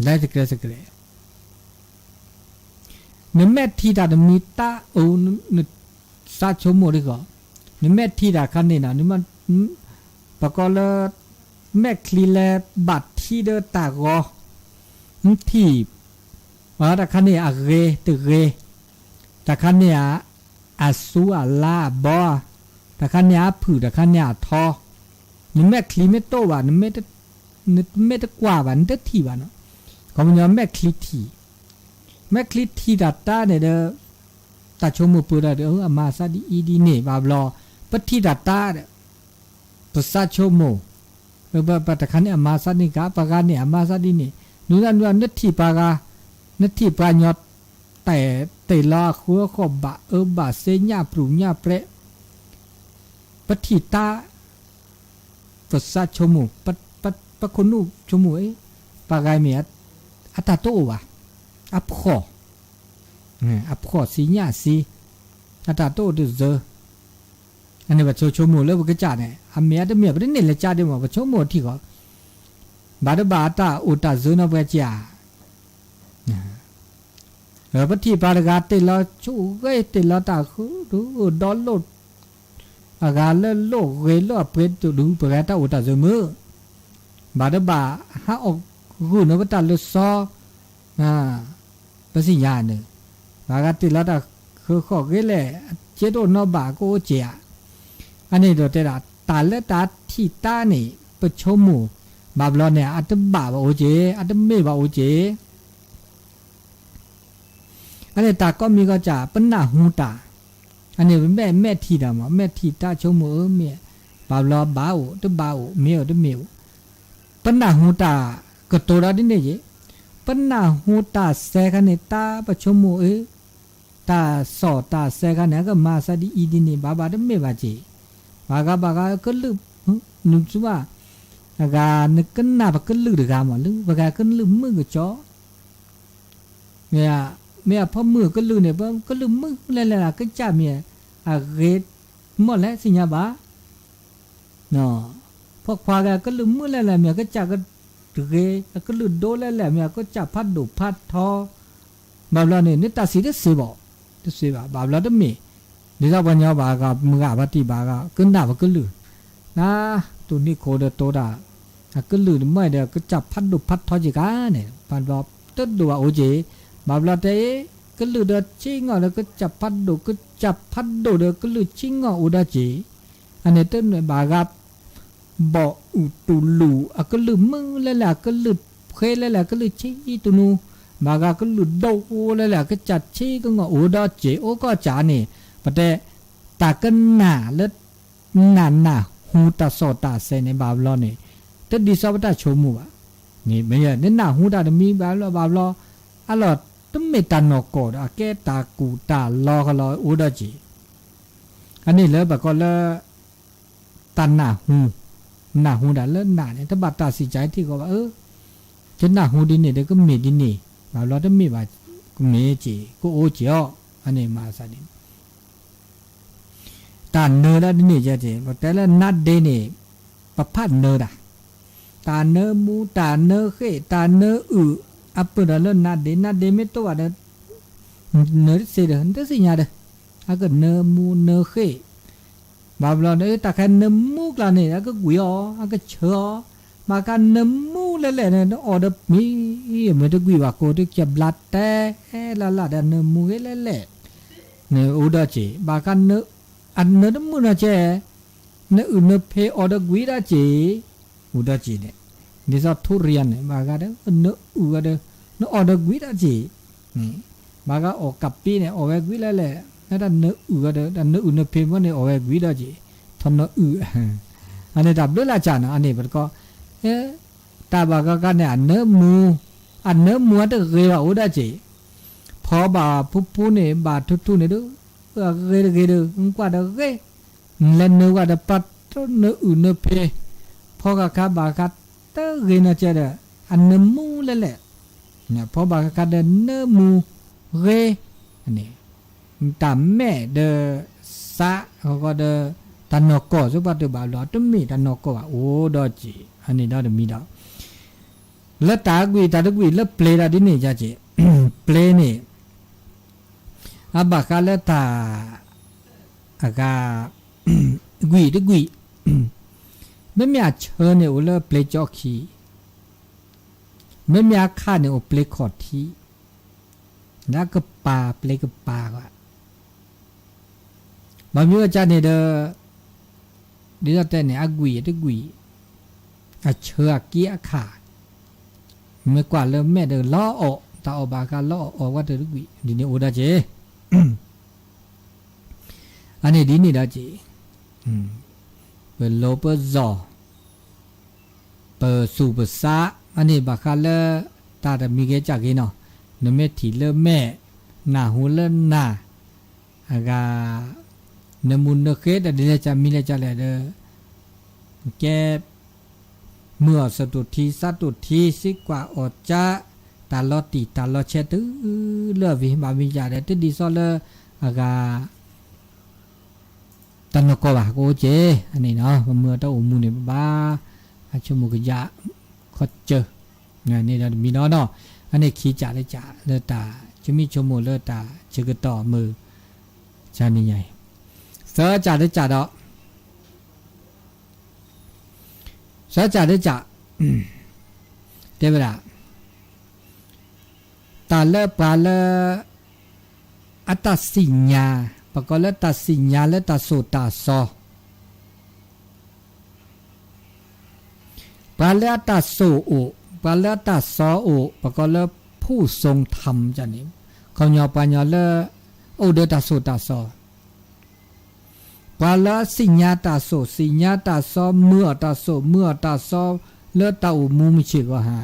လဲၤစကြဲးစကြဲး နမဲာ်ထံၣ်တၢ်တမံၤတၢ်အိၣ်, နသးဆိကမိၣ်ဒ်ဂီၢ်, နမဲာ်ထံၣ်တၢ်ခါန့ၣ်နီၤ, ပကိးလၢ မဲာ်ချံလဲၤဘၣ်ထံဒီးတၢ်ဂီၤ, နထံၣ်, တၢ်ခါန့ၣ်အဂ့ၤတဂ့ၤ, တၢ်ခါန့ၣ် အစူအလါအဘီ, တၢ်ခါန့ၣ်အဖုၣ် တၢ်ခါန့ၣ်အထီ, နမဲာ်ချံမ့ၢ်တအိၣ်ဘၣ်, နမ့ၢ်တကွၢ်ဘၣ် နတထံၣ်ဘၣ်နီၤ, ခီပညီမဲာ်ချံထံၣ်, မဲာ်ချံထံၣ်တၢ်တၢ်န့ၣ်ဒီး တၢ်ဆိကမိၣ်ပၢၢ်ဒီး အမၤသးဒ်အံၤဒ်န့ၣ် ဘၣ်ဘျီ ပထံၣ်တၢ်တၢ်ဒီး ပသးဆိကမိၣ်, ပတခါန့ၣ်အမၤသးဒ်န့ၣ်ကါ ပှၤဂၤန့ၣ်အမၤသးဒ်န့ၣ်, နုၤနုၤ နထံၣ်ပှၤဂၤ, နထံၣ်ပှၤညီ တဲာ်လီၤအဃုအဃီၣ် ဘၣ်အၢဘၣ်သီ ညၣ်ပြူၢ်ညၣ်ပြဲး, ပထံၣ်တၢ် ပသးဆိကမိၣ်, ပခိၣ်နူာ်ဆိကမိၣ်, ပှၤဂၤမ့ၢ် အတၢ်တအိၣ်ဘၣ်, အဖှီၣ်, အဖှီၣ်သံညၣ်သံ, အတၢ်တအိၣ်တစၢၤ, အန့ၣ်ပဆိကမိၣ်လၢပကစၢ်န့ၣ် အမ့ၢ်အတမ့ၢ် ပတန့ၢ်လၢကစၢ်ဒ်မ့ၢ် ပဆိကမိၣ်ထံၣ်ဃီ, ဘၣ်တဘၣ်အတၢ်အိၣ်တၢ်စၢၤနီၢ်ပှဲၤကၢ် ပထံၣ်ပှၤတဂၤတ့ၢ်လီၤဆူၣ်ဂ့ၤ တ့ၢ်လီၤတၢ်ဃုဒုဒီလိၣ် အဂၤလၢလိၣ်ဂ့ၤလိၣ်အပှ့ၤတဒု ပဂဲၤတၢ်အိၣ်တၢ်ဆိးမုၢ်, ဘၣ်တဘၣ်ဟးအီၣ်ဂုာ်န့ၣ်ပတၢ်လၢစီ ပသ့ၣ်ညါန့ၣ်, ပှၤဂၤတ့ၢ်လီၤတၢ်ဃုဃီၣ်ဂ့ၤလဲၣ်, အစ့တအိၣ်နီဘၣ်ကအိၣ်စ့ဧါ. အန့ၣ်ဒီးတဲဒၣ် တၢ်လၢတၢ်ထံၣ်တၢ်န့ၣ် ပဆိကမိၣ်, ဘၣ်ဘျီန့ၣ် အတဘၣ်ဘၣ်အိၣ်စ့, အတမ့ၢ်ဘၣ်အိၣ်စ့ အန့ၣ်တၢ်ကိးမံၤကီးစ့ၢ် ပနၢ်ဟူတၢ်, အန့ၣ်ပမဲာ်မဲာ်ထံၣ်တၢ်မး မဲာ်ထံၣ်တၢ်ဆိကမိၣ်ဧါ မ့ၢ်ဘၣ်ဘျီဘၣ်အိၣ် တဘၣ်အိၣ် မ့ၢ်အိၣ်တမ့ၢ်အိၣ်, ပနၢ်ဟူတၢ်ကတိၤဒီးဒ်န့ၣ်ယ့ၣ်, ပနၢ်ဟူတၢ်စဲးခါန့ၣ် တၢ်ပဆိကမိၣ်ဧါ တၢ်စီၣ်တၢ်စဲးခါန့ၣ် အကမၤစၢ်ဒ်အံၤဒ်န့ၣ် ဘၣ်ဘၣ်တမ့ၢ်ဘၣ်စ့ၢ်, ဘၣ်ဂၤဘၣ်ဂၤကလုၢ်, နစူဘၣ်, အဂၤနကနၣ်ပကလုၢ်တဂၤမး လၢပဂၤကလုၢ်မုာ်ကစီ မ့ၢ်အဖီမုၢ်အကလုၢ်န့ၣ် ပကလုၢ်မုာ်လဲၣ်လဲၣ် အကစၢ်မ့ၢ်အဂ့ၤမီၢ်လဲၣ်သ့ၣ်ညါဘၣ်, ဖီခွါဂၤကလုၢ်မုာ်လဲၣ်လဲၣ်မ့ၢ်အကစၢ်ကဂ့ၤ အကလုၢ်ဒိလဲၣ်လဲၣ်မ့ၢ်အကစၢ်ဖးဒိၣ်ဖးထီ, ဘၣ်ဘျီန့ၣ် နတၢ်စံးတသ့ဘၣ်, တသ့ဘၣ် ဘၣ်ဘျီတမ့ၢ်, ဒ်သိးပှၤညီဘၣ်ဂၤမုၢ်ဂၤဘၣ်တံၢ်ဘၣ်ဂၤ ကနၣ်ပကလုၢ်, နတူၢ်နံၣ်ခိၣ်ဒီးတိၤတၢ် အကလုၢ်တမ့ၢ်ဒီး ကစၢ်ဖးဒိၣ်ဖးထီက့ၤကါန့ၣ် ဘၣ်ဘျီတဒိၣ်ဘၣ်အိၣ်က့ၤ, ဘၣ်ဘျီတဲအံၤ ကလုၢ်ဒီးဆ့ၣ်နီၤဒီးကစၢ်ဖးဒိၣ် ကစၢ်ဖးဒိၣ်ဒီးကလုၢ်ဆ့ၣ်နီၤအိၣ်ဒီးက့ၤ, အန့ၣ်တမ့ၢ်ဘၣ်ဂၤ ဘီၣ်အူၣ်တူၢ်လူၢ် အကလုၢ်မုာ်လဲၣ်လဲၣ် အကလုၢ်ဖှဲလဲၣ်လဲၣ် အကလုၢ်ဆ့ၣ်တူၢ်နူ, ဘၣ်ဂၤကလုၢ်ဒိလဲၣ်လဲၣ် အကစၢ်ဆ့ကငီၢ်အိၣ်ဒီးက့ၤ အိၣ်ကီၢ်စးန့ၣ် ပတဲ တၢ်ကနၣ်လၢ နၢ်နၢ်ဟူတၢ်စီၣ်တၢ်စဲးန့ၣ် ဘၣ်ဘျီန့ၣ် တဒ်သိးပတၢ်ဆိကမိၣ်ဘၣ်, နနၢ်ဟူတၢ်တမံၤဘၣ်ဘျီဘၣ်ဘျီ, အလီၢ်တမ့ၢ်တၢ်နီၢ်ကီၢ်ဒီး အကဲတၢ်ကူၣ်တၢ်လီကလီအိၣ်ဒီးက့ၤ, အန့ၣ်လၢပကိးလၢ တၢ်နၢ်ဟူ, နၢ်ဟူတၢ်လၢနၢ်န့ၣ် တဘၣ်တၢ်စံးစ့ၢ်ထံၣ်ကီးဘၣ်အၢ, ယနၢ်ဟူဒ်န့ၣ်ဒီးကမ့ၢ်ဒ်န့ၣ်, ဘၣ်ဘျီတမ့ၢ်ဘၣ်, ကမ့ၢ်က့ၤ ကအိၣ်က့ၤအီၤ, အန့ၣ်မၤစၢ်ဒ်န့ၣ် တၢ်နၢဒၣ်ဒ်န့ၣ်ယဲၢ်က့ၤ ပတဲလၢနါဒ့န့ၣ် ပဖးနၢတၢ်, တၢ်နၢမူ တၢ်နၢဃ့ၣ် တၢ်နၢအုၣ်, အပၢၢ်ဒီးလၢနါဒ့ နါဒ့မ့ၢ်တိၢ်ဘၣ်ဒီး နၢတသ့ဒီး နတသ့ၣ်ညါဒီး အကနၢမူနၢဃ့ၣ်, ဘၣ်ဘျီဒီး တၢ်ခဲနၢမူကျါန့ၣ် အကကွံာ်အီၤ အကဆၢအီၤ, ဘၣ်ဃးနၢမူလဲၣ်လဲၣ်န့ၣ် နအီၣ်ဒီးမ့ၢ် မ့ၢ်တကွံာ်ဘၣ်ကိး တကဘျါတဲလၢ်လၢ်ဒီး နၢမူဂ့ၤလဲၣ်လဲၣ် န့ၣ်အိၣ်ဒီးက့ၤ, ဘၣ်ဃး အနၢတမုာ်နီၢ်ကဲ, နအုၣ်နၢဖ့အီၣ်ဒီးကွံာ်ဒီးက့ၤ, အိၣ်ဒီးက့ၤန့ၣ်, ဒ်သိးထူရံယါန့ၣ် ဘၣ်ဃးဒီး နအုၣ်ဒီး နအီၣ်ဒီးကွံာ်ဒီးက့ၤ, ဘၣ်ဃးအီၣ်ကးပ့န့ၣ် အီၣ်ဝဲကွံာ်လဲၣ်လဲၣ်, နတၢ်နၢအုၣ်ဒီး တၢ်နၢအုၣ်နၢဖ့မ့ၢ်န့ၣ် အီၣ်ဝဲကွံာ်ဒီးက့ၤ, ထီၣ်နၢအုၣ်, အန့ၣ်တၢ်ဘျုးလၢ်ကၢ်န့ၣ် အန့ၣ်ပတကီ တၢ်ဘၣ်ဃးဃးန့ၣ် အနၢမူ, အနၢမူအတဂ့ၤဘၣ်အိၣ်ဒီးက့ၤ, ဖီဘၣ်ဖူဖူန့ၣ် ဘၣ်ထူထူန့ၣ်ဒီး အဂ့ၤတဂ့ၤဒီး ကွၢ်ဒီးဂ့ၤ, လဲၤနၢဝဲဒီးပာ်တနၢအုၣ်နၢဖ့, ဖီဃာ်ခါဘၣ်ဃးတဂ့ၤနီၢ်ကဲဒီး အနၢမူလဲၣ်လဲၣ်, ဖီဘၣ်ဃးဒီးနၢမူဂ့ၤ, တၢ်မဲာ်ဒီး စးဃီဒီး တၢ်နီၢ်ကီၢ်စ့ၢ်ကီးတဘၣ်ဘျီ တမ့ၢ်တၢ်နီၢ်ကီၢ်ဘၣ် အိၣ်ဒီးက့ၤ အန့ၣ်ဒီးတမံၤဒီး လၢတၢ်ကွံာ်တၢ်တကွံာ်လၢပျ့ၤဒီးဒ်န့ၣ်ယဲၢ်က့ၤ, ပျ့ၤန့ၣ် အဘၣ်ဃးလၢတၢ် အဂၤ ကွံာ်တကွံာ်, မ့မ့ၢ်အဆၢန့ၣ်အိၣ်လၢပျ့ၤကၠီခံ, မ့မ့ၢ်အခါန့ၣ်အိၣ်ပျ့ၤခီၣ်ထံး, လၢကပၤပျ့ၤကပၤဘၣ် ဘၣ်မနုၤအကန့ၣ်ဒီး ဒ်သိးတဲန့ၣ် အကွံာ်တကွံာ်, အဆၢအက့အခါ, မ့ၢ်ကွၢ်လၢမဲာ်ဒီးလီအီၣ်, တၢ်အီၣ်ဘၣ်ဃးလီအီၣ်အီဝဲတကွံာ် ဒ်န့ၣ်အိၣ်ဒီးက့ၤ, အန့ၣ်ဒ်န့ၣ်ဒီးက့ၤ, ပလိၤပစီၢ် ပသူၣ်ပသး, အန့ၣ်ဘၣ်ဃးလၢ တၢ်တမံၤဂ့ၤကၢ်ဂ့ၤနီၤ, နမ့ၢ်ထံၣ်လၢမဲာ်, နၢ်ဟူလၢနၢ်, အဂၤ နၢမူနၢဃ့ၣ်တၢ်ဒ်လဲၣ်ကၢ်မံၤလဲၣ်ကၢ်လဲၣ်ဒီး ကဲ မုၢ်အီၣ်စတိၣ်ထံ စးတိၣ်ထံ စံးကွၢ်အီၣ်ကၢ် တၢ်လီၤတံၢ်တၢ်လီၤဆဲးတုၤလၢအဝံၤ ဘၣ်မံၤယၤဒီး တဒ်သိးလၢ အဂၤ တၢ်နီၢ်ကီၢ်ဘၣ် ကအိၣ်က့ၤ အန့ၣ်နီၤ ပမုၢ်အတၢ်အိၣ်မူန့ၣ် ပဘၣ် အဆိကမိၣ်ကယၢ် ခီကၢၢ် န့ၣ်ဒီးတမံၤနီၤနီၤ အန့ၣ်ခံကၢ်လၢကၢ်လၢတၢ် ကမ့ၢ်ဆိကမိၣ်လၢတၢ်ဆၢကတီၢ်မုၢ် တနံၤညါအံၤ, သၢစးတစးဒီး သၢစးတစး တဲဝဲဒၣ် တၢ်လၢပှၤလၢ အတၢ်သ့ၣ်ညါ, ပကိးလၢတၢ်သ့ၣ်ညါလၢတၢ်သိၣ်တၢ်သီ, ပှၤလၢအတၢ်သိၣ်အိၣ်, ပှၤလၢအတၢ်သီအိၣ် ပကိးလၢ ဖူၣ်စိထၢမ်န့ၣ်, ခီပညီပှၤကညီလၢ အအိၣ်ဒီးတၢ်သိၣ်တၢ်သီ ပှၤလၢအသ့ၣ်ညါတၢ်သိၣ် သ့ၣ်ညါတၢ်သီ မုာ်အီၣ်တၢ်သိၣ် မုာ်အီၣ်တၢ်သီ လၢတၢ်အိၣ်မူမုၢ်ဆ့ၣ်ဂီၤဟါ,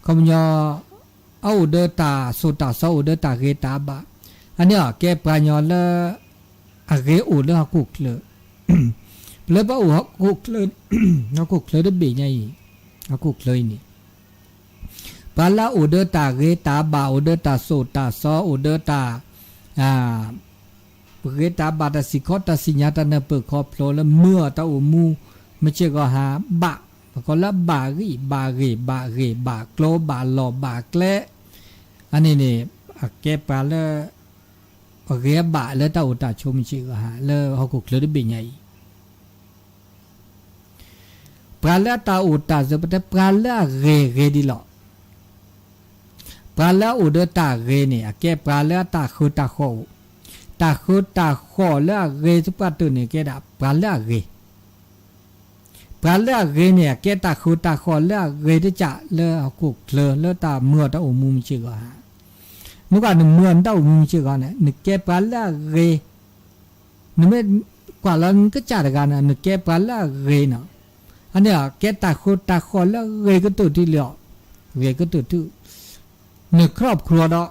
ခီပညီ အအိၣ်ဒီးတၢ်သိၣ်တၢ်သီ အိၣ်ဒီးတၢ်ဂ့ၤတၢ်ဘၣ်, အန့ၣ်အကဲပှၤကညီလၢ အဂ့ၤအိၣ်လၢဟီၣ်ခိၣ်ချၢ, ပလၢပအိၣ်ဟီၣ်ခိၣ်ချၢ, ဟီၣ်ခိၣ်ချၢတဘ့ၣ်ညါအံၤ, ဟီၣ်ခိၣ်ချၢအံၤန့ၣ် ပှၤလၢအအိၣ်ဒီးတၢ်ဂ့ၤတၢ်ဘၣ် အိၣ်ဒီးတၢ်သိၣ်တၢ်သီ အိၣ်ဒီးတၢ် ဂ့ၤတၢ်ဘၣ် တၢ်စံၣ်ခီတၢ်သ့ၣ်ညါ တၢ်နၢ်ပၢၢ်ခီဖျိလၢမုာ်အီၣ်တၢ်အိၣ်မူ မုၢ်ဆ့ၣ်ဂီၤဟါဘၣ်, ပကိးလၢဘၣ်ဂံၢ်ဘၣ်ဂ့ၤ ဘၣ်ဂ့ၤဘၣ်ကျိၤ ဘၣ်လီၢ်ဘၣ်ကျဲ, အန့ၣ်န့ၣ် အကဲပှၤလၢ အဂ့ၤအဘၣ်လၢတၢ်အိၣ်တၢ်ဆိးမုၢ်ဆ့ၣ်ဂီၤဟါ လၢဟီၣ်ခိၣ်ချၢတဘ့ၣ်ညါအံၤ ပှၤလၢအတၢ်အိၣ်တၢ်ဆိး ပတဲပှၤလၢအဂ့ၤဂ့ၤဒ်လီၤ. ပှၤလၢအအိၣ်ဒီးတၢ်ဂ့ၤန့ၣ် အကဲပှၤလၢအတၢ်ဃၢတၢ်ဃီၣ်အိၣ်, တၢ်ဃၢတၢ်ဃီၣ်လၢအဂ့ၤသပှၢ်တၢၢ်န့ၣ် ကဲဒၣ်ပှၤလၢအဂ့ၤ, ပှၤလၢအဂ့ၤန့ၣ် အကဲတၢ်ဃၢတၢ်ဃီၣ်လၢအဂ့ၤတကးလၢဟီၣ်ခိၣ်ချၢ လၢတၢ်မုာ်အီၣ်တၢ်အိၣ်မူမုၢ်ဆ့ၣ်ဂီၤဟါ, မ့ၢ်ကွၢ်နမုာ်အီၣ်နတၢ်အိၣ်မူမုၢ်ဆ့ၣ်ဂီၤန့ၣ် နကဲပှၤလၢအဂ့ၤ နမ့ၢ်ကွၢ်လၢနကစၢ်တဂၤန့ၣ် နကဲပှၤလၢအဂ့ၤနီၤ, အန့ၣ် ကဲတၢ်ဃၢတၢ်ဃီၣ်လၢအဂ့ၤကတၢၢ်ထံလံအီၤ, ဂ့ၤကတၢၢ်ထံ,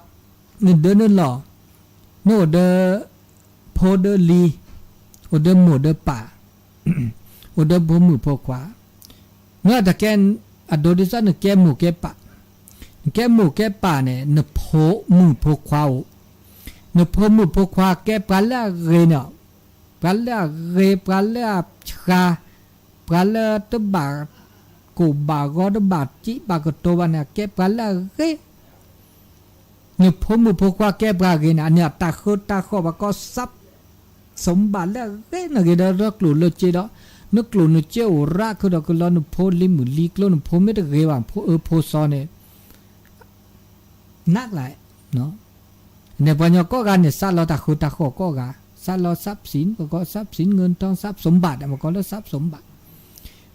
နခီၣ်ခီဒီး နဒၢနလီၢ်, နအိၣ်ဒီး ဖိဒီးလံၤ, အိၣ်ဒီးမိၢ်ဒီးပၢ်, အိၣ်ဒီးဖိမုၣ်ဖိခွါ, မ့ၢ်တၢ်ကဲ အဒိဒ်သိးနကဲမိၢ်ကဲပၢ်, နကဲမိၢ်ကဲပၢ်န့ၣ် နဖိမုၣ်ဖိခွါအိၣ်, နဖိမုၣ်ဖိခွါကဲပှၤလၢအဂ့ၤန့ၣ်, ပှၤလၢအဂ့ၤ ပှၤလၢအဆှါ, ပှၤလၢတဘၣ်ကိၢ်ဘၣ်ဂီၤ တဘၣ်စံးဘၣ်ကတိၤဘၣ်န့ၣ် ကဲပှၤလၢအဂ့ၤ နဖိမုၣ်ဖိခွါကဲပှၤဂ့ၤန့ၣ် အန့ၣ်တၢ်ဃၢတၢ်ဃီၣ် ပှၤကိး ทรัพย์สมบัติ လၢအဂ့ၤန့ၣ်ဂ့ၤဒီး လၢကျိၣ်လၢစ့ဒီး နကျိၣ်နစ့အိၣ်ရၣ်ခုၣ်ဒီးခုၣ်လီၤ နဖိလံၤမုၣ်လံၤကျိၤ နဖိမ့ၢ်တဂ့ၤဘၣ် ဖိအၢဖိစီန့ၣ် နးကလါ န့ၣ်ပှၤကညီကိးဂၤန့ၣ် စးလီၤတၢ်ဃၢတၢ်ဃီၣ်ကိးဂၤ, စးလီၤ ทรัพย์สิน ပကိး ทรัพย์สินเงินทอง ทรัพย์สมบัติ မ့ၢ်ကိးလၢ ทรัพย์สมบัติ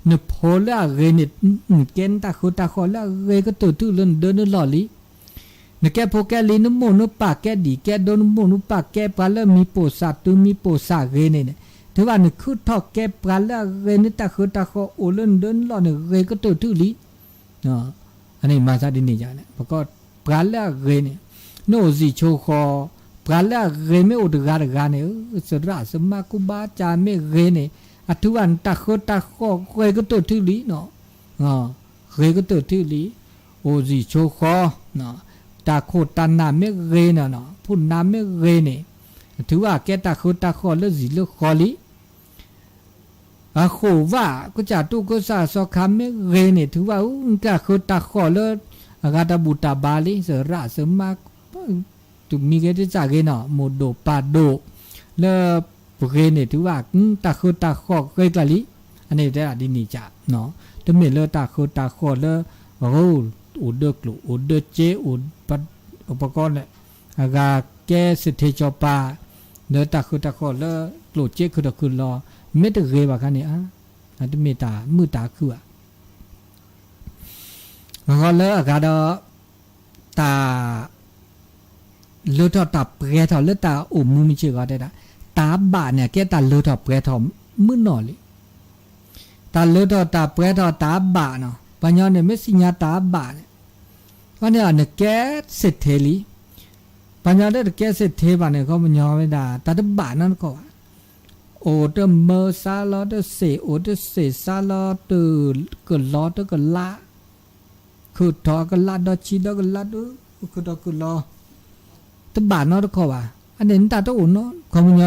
နဖိလၢအဂ့ၤန့ၣ် နကဲနတၢ်ဃၢတၢ်ဃီၣ်လၢအဂ့ၤကတၢၢ်ထူၣ်လၢနဒၢနလီၢ်လံ. နကဲဖိကဲလံၤ နမိၢ်နပၢ်ကဲဒံၣ်ကဲဒိ နမိၢ်နပၢ်ကဲပှၤလၢမံၤပိာ်စၢ်တုၤမံၤပိာ်စၢ်ဂ့ၤန့ၣ်န့ၣ် တုၤဘၣ်နခုၣ်ထီၣ်ကဲပှၤလၢအဂ့ၤ နတၢ်ဃၢတၢ်ဃီၣ်အိၣ်လၢနဒၢနလီၢ်န့ၣ် ဂ့ၤကတၢၢ်ထူၣ်လံ. အန့ၣ်မၤသးဒ်န့ၣ်ယါန့ၣ် ပကိးပှၤလၢအဂ့ၤန့ၣ် နအိၣ်စံၣ်ဆိဃီၤ ပှၤလၢအဂ့ၤမ့ၢ်အိၣ်တဂၤတဂၤန့ၣ် သရၣ်သမါ ကူဘါစၢ်မ့ၢ်ဂ့ၤန့ၣ် အထုဘၣ်နတၢ်ဃၢတၢ်ဃီၣ်ဂ့ၤကတၢၢ်ထူၣ်လံနီၤ. ဂ့ၤကတၢၢ်ထူၣ်လံ. အိၣ်စံၣ်ဆိဃီၤ တၢ်ခိၣ်တၢ်နၢ်မ့ၢ်ဂ့ၤန့ၣ်နီၤ ဖုၣ်နၢ်မ့ၢ်ဂ့ၤန့ၣ် အထုဘၣ်ကဲတၢ်ဃၢတၢ်ဃီၣ်လၢစံၣ်လၢဃီၤလံ. အဃိၣ်ဘၣ် ကစၢ်တူၢ်ကစၢ်စီၤခါမ့ၢ်ဂ့ၤန့ၣ် ထုဘၣ်အူ နတၢ်ဃၢတၢ်ဃီၣ်လၢ အဂၤတၢ်ဘူၣ်တၢ်ဘါလံ သရၣ်သမါ တမံၤဂ့ၤတစၢ်ဂ့ၤနီၤ မိၢ်ဒိၣ်ပၢ်ဒိၣ် လၢပဂ့ၤန့ၣ် ထုဘၣ် တၢ်ဃၢတၢ်ဃီၣ်ဂ့ၤကျါလံ. အန့ၣ်တဲဒၣ်ဒ်န့ၣ်က တမ့ၢ်လၢတၢ်ဃၢတၢ်ဃီၣ်လၢ အ အိၣ်ဒီးကျိၣ် အိၣ်ဒီးစ့ အိၣ် ပကိးန့ၣ် အဂၤကဲစ့ထ့စီၤပၤ လၢတၢ်ဃၢတၢ်ဃီၣ်လၢကျိၣ်စ့ခုၣ်ဒီးခုၣ်လီၤ မ့ၢ်တဂ့ၤဘၣ်ခါန့ၣ် အတမ့ၢ်တၢ်မုာ်တၢ်ခုၣ်ဘၣ်. ဂီၤလၢအဂၤဒီး တၢ် လၢထီၣ်တၢ်ပှဲၤထီၣ်လၢတၢ်အိၣ်မူမုၢ်ဆ့ၣ်ဂီၤတဲဒၣ် တၢ်ဘၣ်န့ၣ် ကဲတၢ်လၢထီၣ်ပှဲၤထီၣ်မုၢ်နီၢ်လံ. တၢ်လၢထီၣ်တၢ်ပှဲၤထီၣ်တၢ်ဘၣ်နီၤ ပှၤကညီန့ၣ် မ့ၢ်သ့ၣ်ညါတၢ်ဘၣ်န့ၣ် အန့ၣ် နကဲစ့ထ့လံ. ပှၤကညီလၢတကဲစ့ထ့ဘၣ်န့ၣ် ခီပညီဝဲဒၣ် တၢ်တဘၣ်နီတခီၣ်ဘၣ်. အိၣ်တမၢစါလီၤတစ့ၣ် အိၣ်တစ့ၣ်စါလီၤတကလီၤတကလး ခုၣ်ထီၣ်ကလးဒီဆံဒီကလးဒိ ခုၣ်ထီၣ်ခုၣ်လီၤ တဘၣ်နီတခီၣ်ဘၣ်. အန့ၣ်နတၢ်တအိၣ်နီ ခီပညီ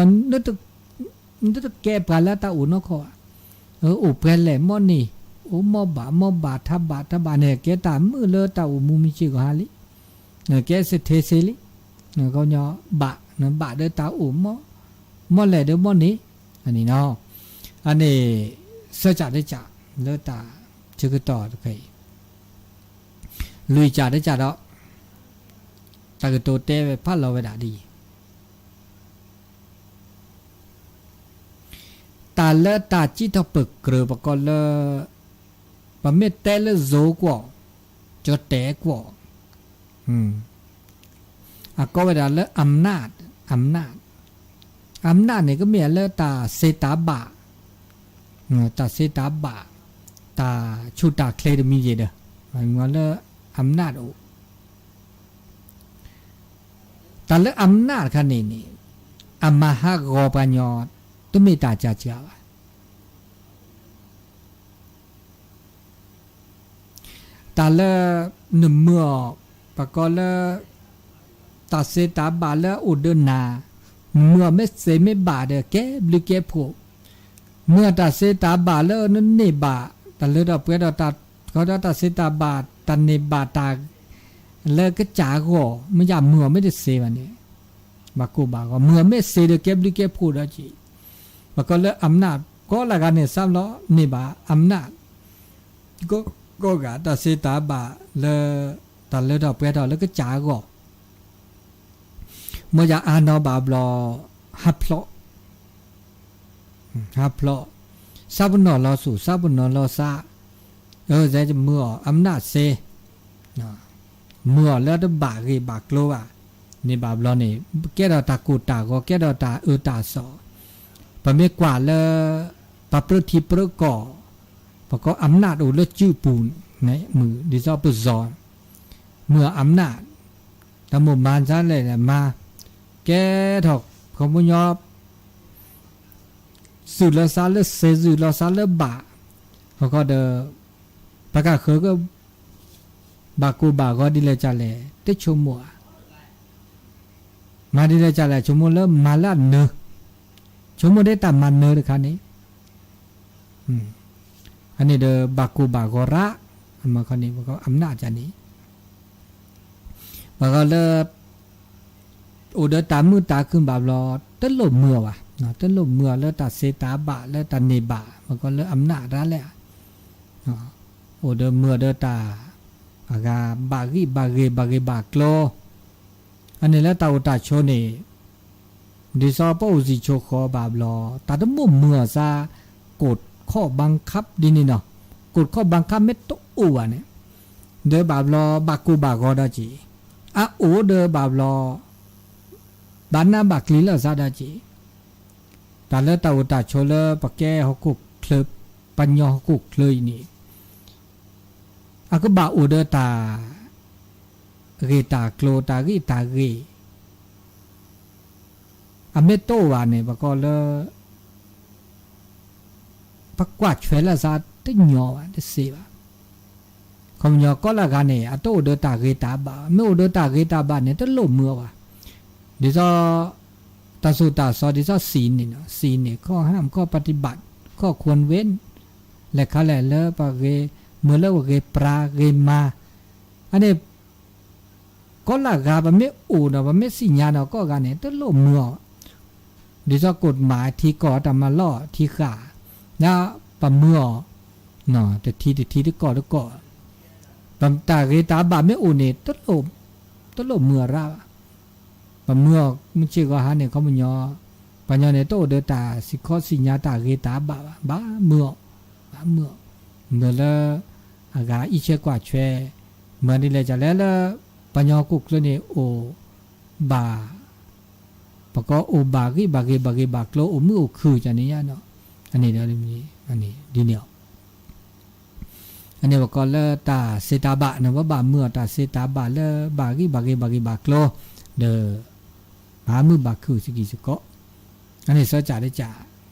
နတကဲပှၤလၢတၢ်အိၣ်နီတခီၣ်ဘၣ်. အိၣ်ပှဲၤလဲၣ်မီၢ်န့ၣ် အိၣ်မီၢ်ဘၣ်မီၢ်ဘၣ်ထါဘၣ်ထါဘၣ်န့ၣ် ကဲတၢ်မုာ်လၢတၢ်အိၣ်မူမုၢ်ဆ့ၣ်ဂီၤဟါလံ. ကဲစ့ထ့စ့လံ. ကညီဘၣ်, ဘၣ်ဒီးတၢ်အိၣ်မီၢ်, မီၢ်လဲၣ်ဒီးမီၢ်န့ၣ်, အန့ၣ်နီၤ, အန့ၣ် ဆၢကၠးတကၠးလၢတၢ်ဆၢကတီၢ်တခါအံၤ, လွံၢ်ကၠးတကၠးဒီး တၢ်ကတိၤတဲဝဲဖးလီၤဝဲဒၣ်ဒ်အံၤ တၢ်လၢတၢ်စံးထီၣ်ပၢၢ်ကြၢးပကိးလၢ ပမ့ၢ်တဲလၢ ယိၤကွီၢ်, ကၠီၤတဲာ်ကွီၢ်, အကိးဝဲဒၣ်လၢ အမ်နၢၣ်, အမ်နၢၣ်, အမ်နၢၣ်န့ၣ် ကမ့ၢ်လၢတၢ်စ့တၢ်ဘၣ်, တၢ်စ့တၢ်ဘၣ်, တၢ်ဆူးတၢ်ချ့တမံၤယဲၢ်ဒီး မ့ၢ်လၢ အမ်နၢၣ်အိၣ် တၢ်လၢ အမ်နၢၣ် တခါန့ၣ်န့ၣ် အမၤဟးဂီၤပှၤကညီ တမ့ၢ်တၢ်ကၢ်စှၤဘၣ်. တၢ်လၢ နမၢအီၤ ပကိးလၢ တၢ်စ့တၢ်ဘၣ်လၢအအိၣ်ဒီးနၤ, နမၢအီၤမ့ၢ်စ့မ့ၢ်ဘၣ်ဒီး ကဲဘျုးကဲဖှိၣ်, မၢအီၤတၢ်စ့တၢ်ဘၣ်လၢနန့ၢ်ဘၣ် တၢ်လၢထီၣ်ပှဲၤထီၣ်တၢ် ခီဒီးတၢ်စ့တၢ်ဘၣ် တၢ်န့ၢ်ဘၣ်တၢ် လၢကစၢ်အဂီၢ် မ့ၢ်ယမၢအီၤမ့ၢ်တစ့ဘၣ်န့ၣ် ဘၣ်ကိၢ်ဘၣ်ဂီၤ, မၢအီၤမ့ၢ်စ့ဒီးကဲဘျုးကဲဖှိၣ်ဒီးက့ၤ, ပကိးလၢ အမ်နၢၣ် ကိးလၢဂၤန့ၣ် စးဘျီန့ၢ်ဘၣ် အမ်နၢၣ် ကိးဂၤတၢ်စ့တၢ်ဘၣ်လၢ တၢ်လၢထီၣ်ပှဲၤထီၣ်လၢကစၢ်အဂီၢ် မ့ၢ်ယအါနီၢ်ဘၣ်ဘျီ ဟးဖျိး, ဟးဖျိး, ဆၣ်ပနီၣ်လီၤဆူၣ် ဆၣ်ပနီၣ်လီၤဆါ, အမၢအီၤ အမ်နၢၣ်စ့, မၢအီၤလၢတဘၣ်ဂ့ၢ်ဘၣ်ကျိၤဘၣ်, န့ၣ်ဘၣ်ဘျီန့ၣ် ကဲထီၣ်တၢ်ကိၢ်တၢ်ဂီၤ ကဲထီၣ်တၢ်အၢတၢ်သီ, ပမ့ၢ်ကွၢ်လၢ ပပြၢထံပြၢကီၢ်, ပကိး အမ်နၢၣ် အိၣ်လၢစုပူၤန့ၣ် မုၢ်ဒ်သိးပစီၤ မၢအီၤ အမ်နၢၣ်, တၢ်မိၢ်မၤဒ်လဲၣ်မၤ, ကဲထီၣ် ခီပညီ စုၣ်လီၤစါလၢစ့ စုၣ်လီၤစါလၢဘၣ်, အဃိဒီး ပကဃၢၤက ဘၣ်ကိၢ်ဘၣ်ဂီၤဒ်လဲၣ်ကလဲၣ် တဆိကမိၣ်ဧါ, မၤဒ်လဲၣ်ကလဲၣ် ဆိကမိၣ်လၢမၤလၢအနၢၤ, ဆိကမိၣ်ဒ်တၢ်မၤနၢၤတခါန့ၣ် အန့ၣ်ဒီးဘၣ်ကိၢ်ဘၣ်ဂီၤရၣ်, အမၢခီန့ၣ် ပကိး အမ်နၢၣ် ကန့ၣ်, ပှၤဂီၤလၢ အိၣ်ဒီးတၢ်မုာ်တၢ်ခုၣ်ဘၣ်ဘျီ တလိၣ်မၢအီၤဘၣ်, တလိၣ်မၢအီၤလၢတၢ်စ့တၢ်ဘၣ်လၢတၢ်န့ၢ်ဘၣ် ပကိးလၢ အမ်နၢၣ် တၢ်လဲၣ်, အိၣ်ဒီးမၢအီၤဒီးတၢ် အဂၤဘၣ်ဂံၢ်ဘၣ်ဂ့ၤ ဘၣ်ဂ့ၤဘၣ်ကျိၤ, အန့ၣ်လၢတၢ်အိၣ်တၢ်ဆိးန့ၣ် ဒ်သိးပအိၣ်စံၣ်ဆိးဃီၤဘၣ်ဘျီ တၢ်တမိၣ်မၢအီၤစါ ကိၣ်ခီၣ်ဘၣ်ခးဒ်န့ၣ်နီၤ, ကိၣ်ခီၣ်ဘၣ်ခးမ့ၢ်တအိၣ်ဘၣ်န့ၣ် ဒီးဘၣ်ဘျီဘၣ်ကိၢ်ဘၣ်ဂီၤဒီးက့ၤ, အအိၣ်ဒီးဘၣ်ဘျီ ဘၣ်နးဘၣ်ကျံၤလၢအသးဒီးက့ၤ, တၢ်လၢတၢ်အိၣ်တၢ်ဆိးလၢပကဲဟီၣ်ခိၣ်ချၢ, ပှၤကညီဟီၣ်ခိၣ်ချၢအံၤန့ၣ် အကဘၣ်အိၣ်ဒီးတၢ် ဂ့ၢ်တၢ်ကျိၤ တၢ်ဂံၢ်တၢ်ဂ့ၤ အမ့ၢ်တအိၣ်ဘၣ်န့ၣ် ပကိးလၢ ပကွၢ်ထွဲလၢအသးတညီဘၣ် တစ့ဘၣ်. ခီပညီကိးလၢဂၤန့ၣ် အတအိၣ်ဒီးတၢ်ဂ့ၤတၢ်ဘၣ်ဘၣ်, မ့ၢ်အိၣ်ဒီးတၢ်ဂ့ၤတၢ်ဘၣ်န့ၣ် တလိၣ်မၢအီၤဘၣ်. ဒ်သိး တၢ်သိၣ်တၢ်သီ ဒ်သိးစံးန့ၣ်နီၤ, စံးန့ၣ် ข้อห้าม ข้อปฏิบัติ ข้อควรเว้น လဲၤခါလဲၣ်လၢပဂ့ၤ, မၢလၢပဂ့ၤပြၤဂ့ၤမၤ, အန့ၣ် ကိးလၢဂၤ ပမ့ၢ်အိၣ်ဒီး ပမ့ၢ်သ့ၣ်ညါဒီးကိးဂၤန့ၣ် တလိၣ်မၢအီၤ, ဒ်သိးကိၣ်မးထံကီၢ်တၢ်မၤလီၢ်ထံဃာ်, ဒီးပမၢအီၤ တထံတထံတကီၢ်တကီၢ်, တၢ်ဂ့ၤတၢ်ဘၣ်မ့ၢ်အိၣ်န့ၣ် တလိၣ်မၢအီၤရၣ်ဘၣ်. ပမၢအီၤမုၢ်ဆ့ၣ်ဂီၤဟါန့ၣ် ခီပညီ, ပှၤကညီန့ၣ် တအိၣ်ဒီးတၢ်စံးခီစံးညါတၢ်ဂ့ၤတၢ်ဘၣ်ဘၣ်, ဘၣ်မၢအီၤ, ဘၣ်မၢအီၤ, မၢလၢ အဂၤအံးဆဲကွၢ်ဆွဲ, မၢဒ်လဲၣ်ကလဲၣ်လၢ ပှၤကညီဟီၣ်ခိၣ်ချၢန့ၣ်အိၣ်ဘၣ် ပကိးအိၣ်ဘၣ်ဂံၢ်ဘၣ်ဂ့ၤ ဘၣ်ဂ့ၤဘၣ်ကျိၤ အိၣ်မုာ်အိၣ်ခုၣ်ကန့ၣ်ယါနီၤ, အန့ၣ်ဒီး ဒ်န့ၣ်အီၤ, အန့ၣ်ပကိးလၢတၢ်စ့တၢ်ဘၣ်န့ၣ် ပဘၣ်မၢအီၤတၢ်စ့တၢ်ဘၣ်လၢဘၣ်ဂံၢ်ဘၣ်ဂ့ၤ ဘၣ်ဂ့ၤဘၣ်ကျိၤ, ဒီး ဘၣ်မုာ်ဘၣ်ခုၣ်စကံစကီး, အန့ၣ်သၢကၠးတကၠး,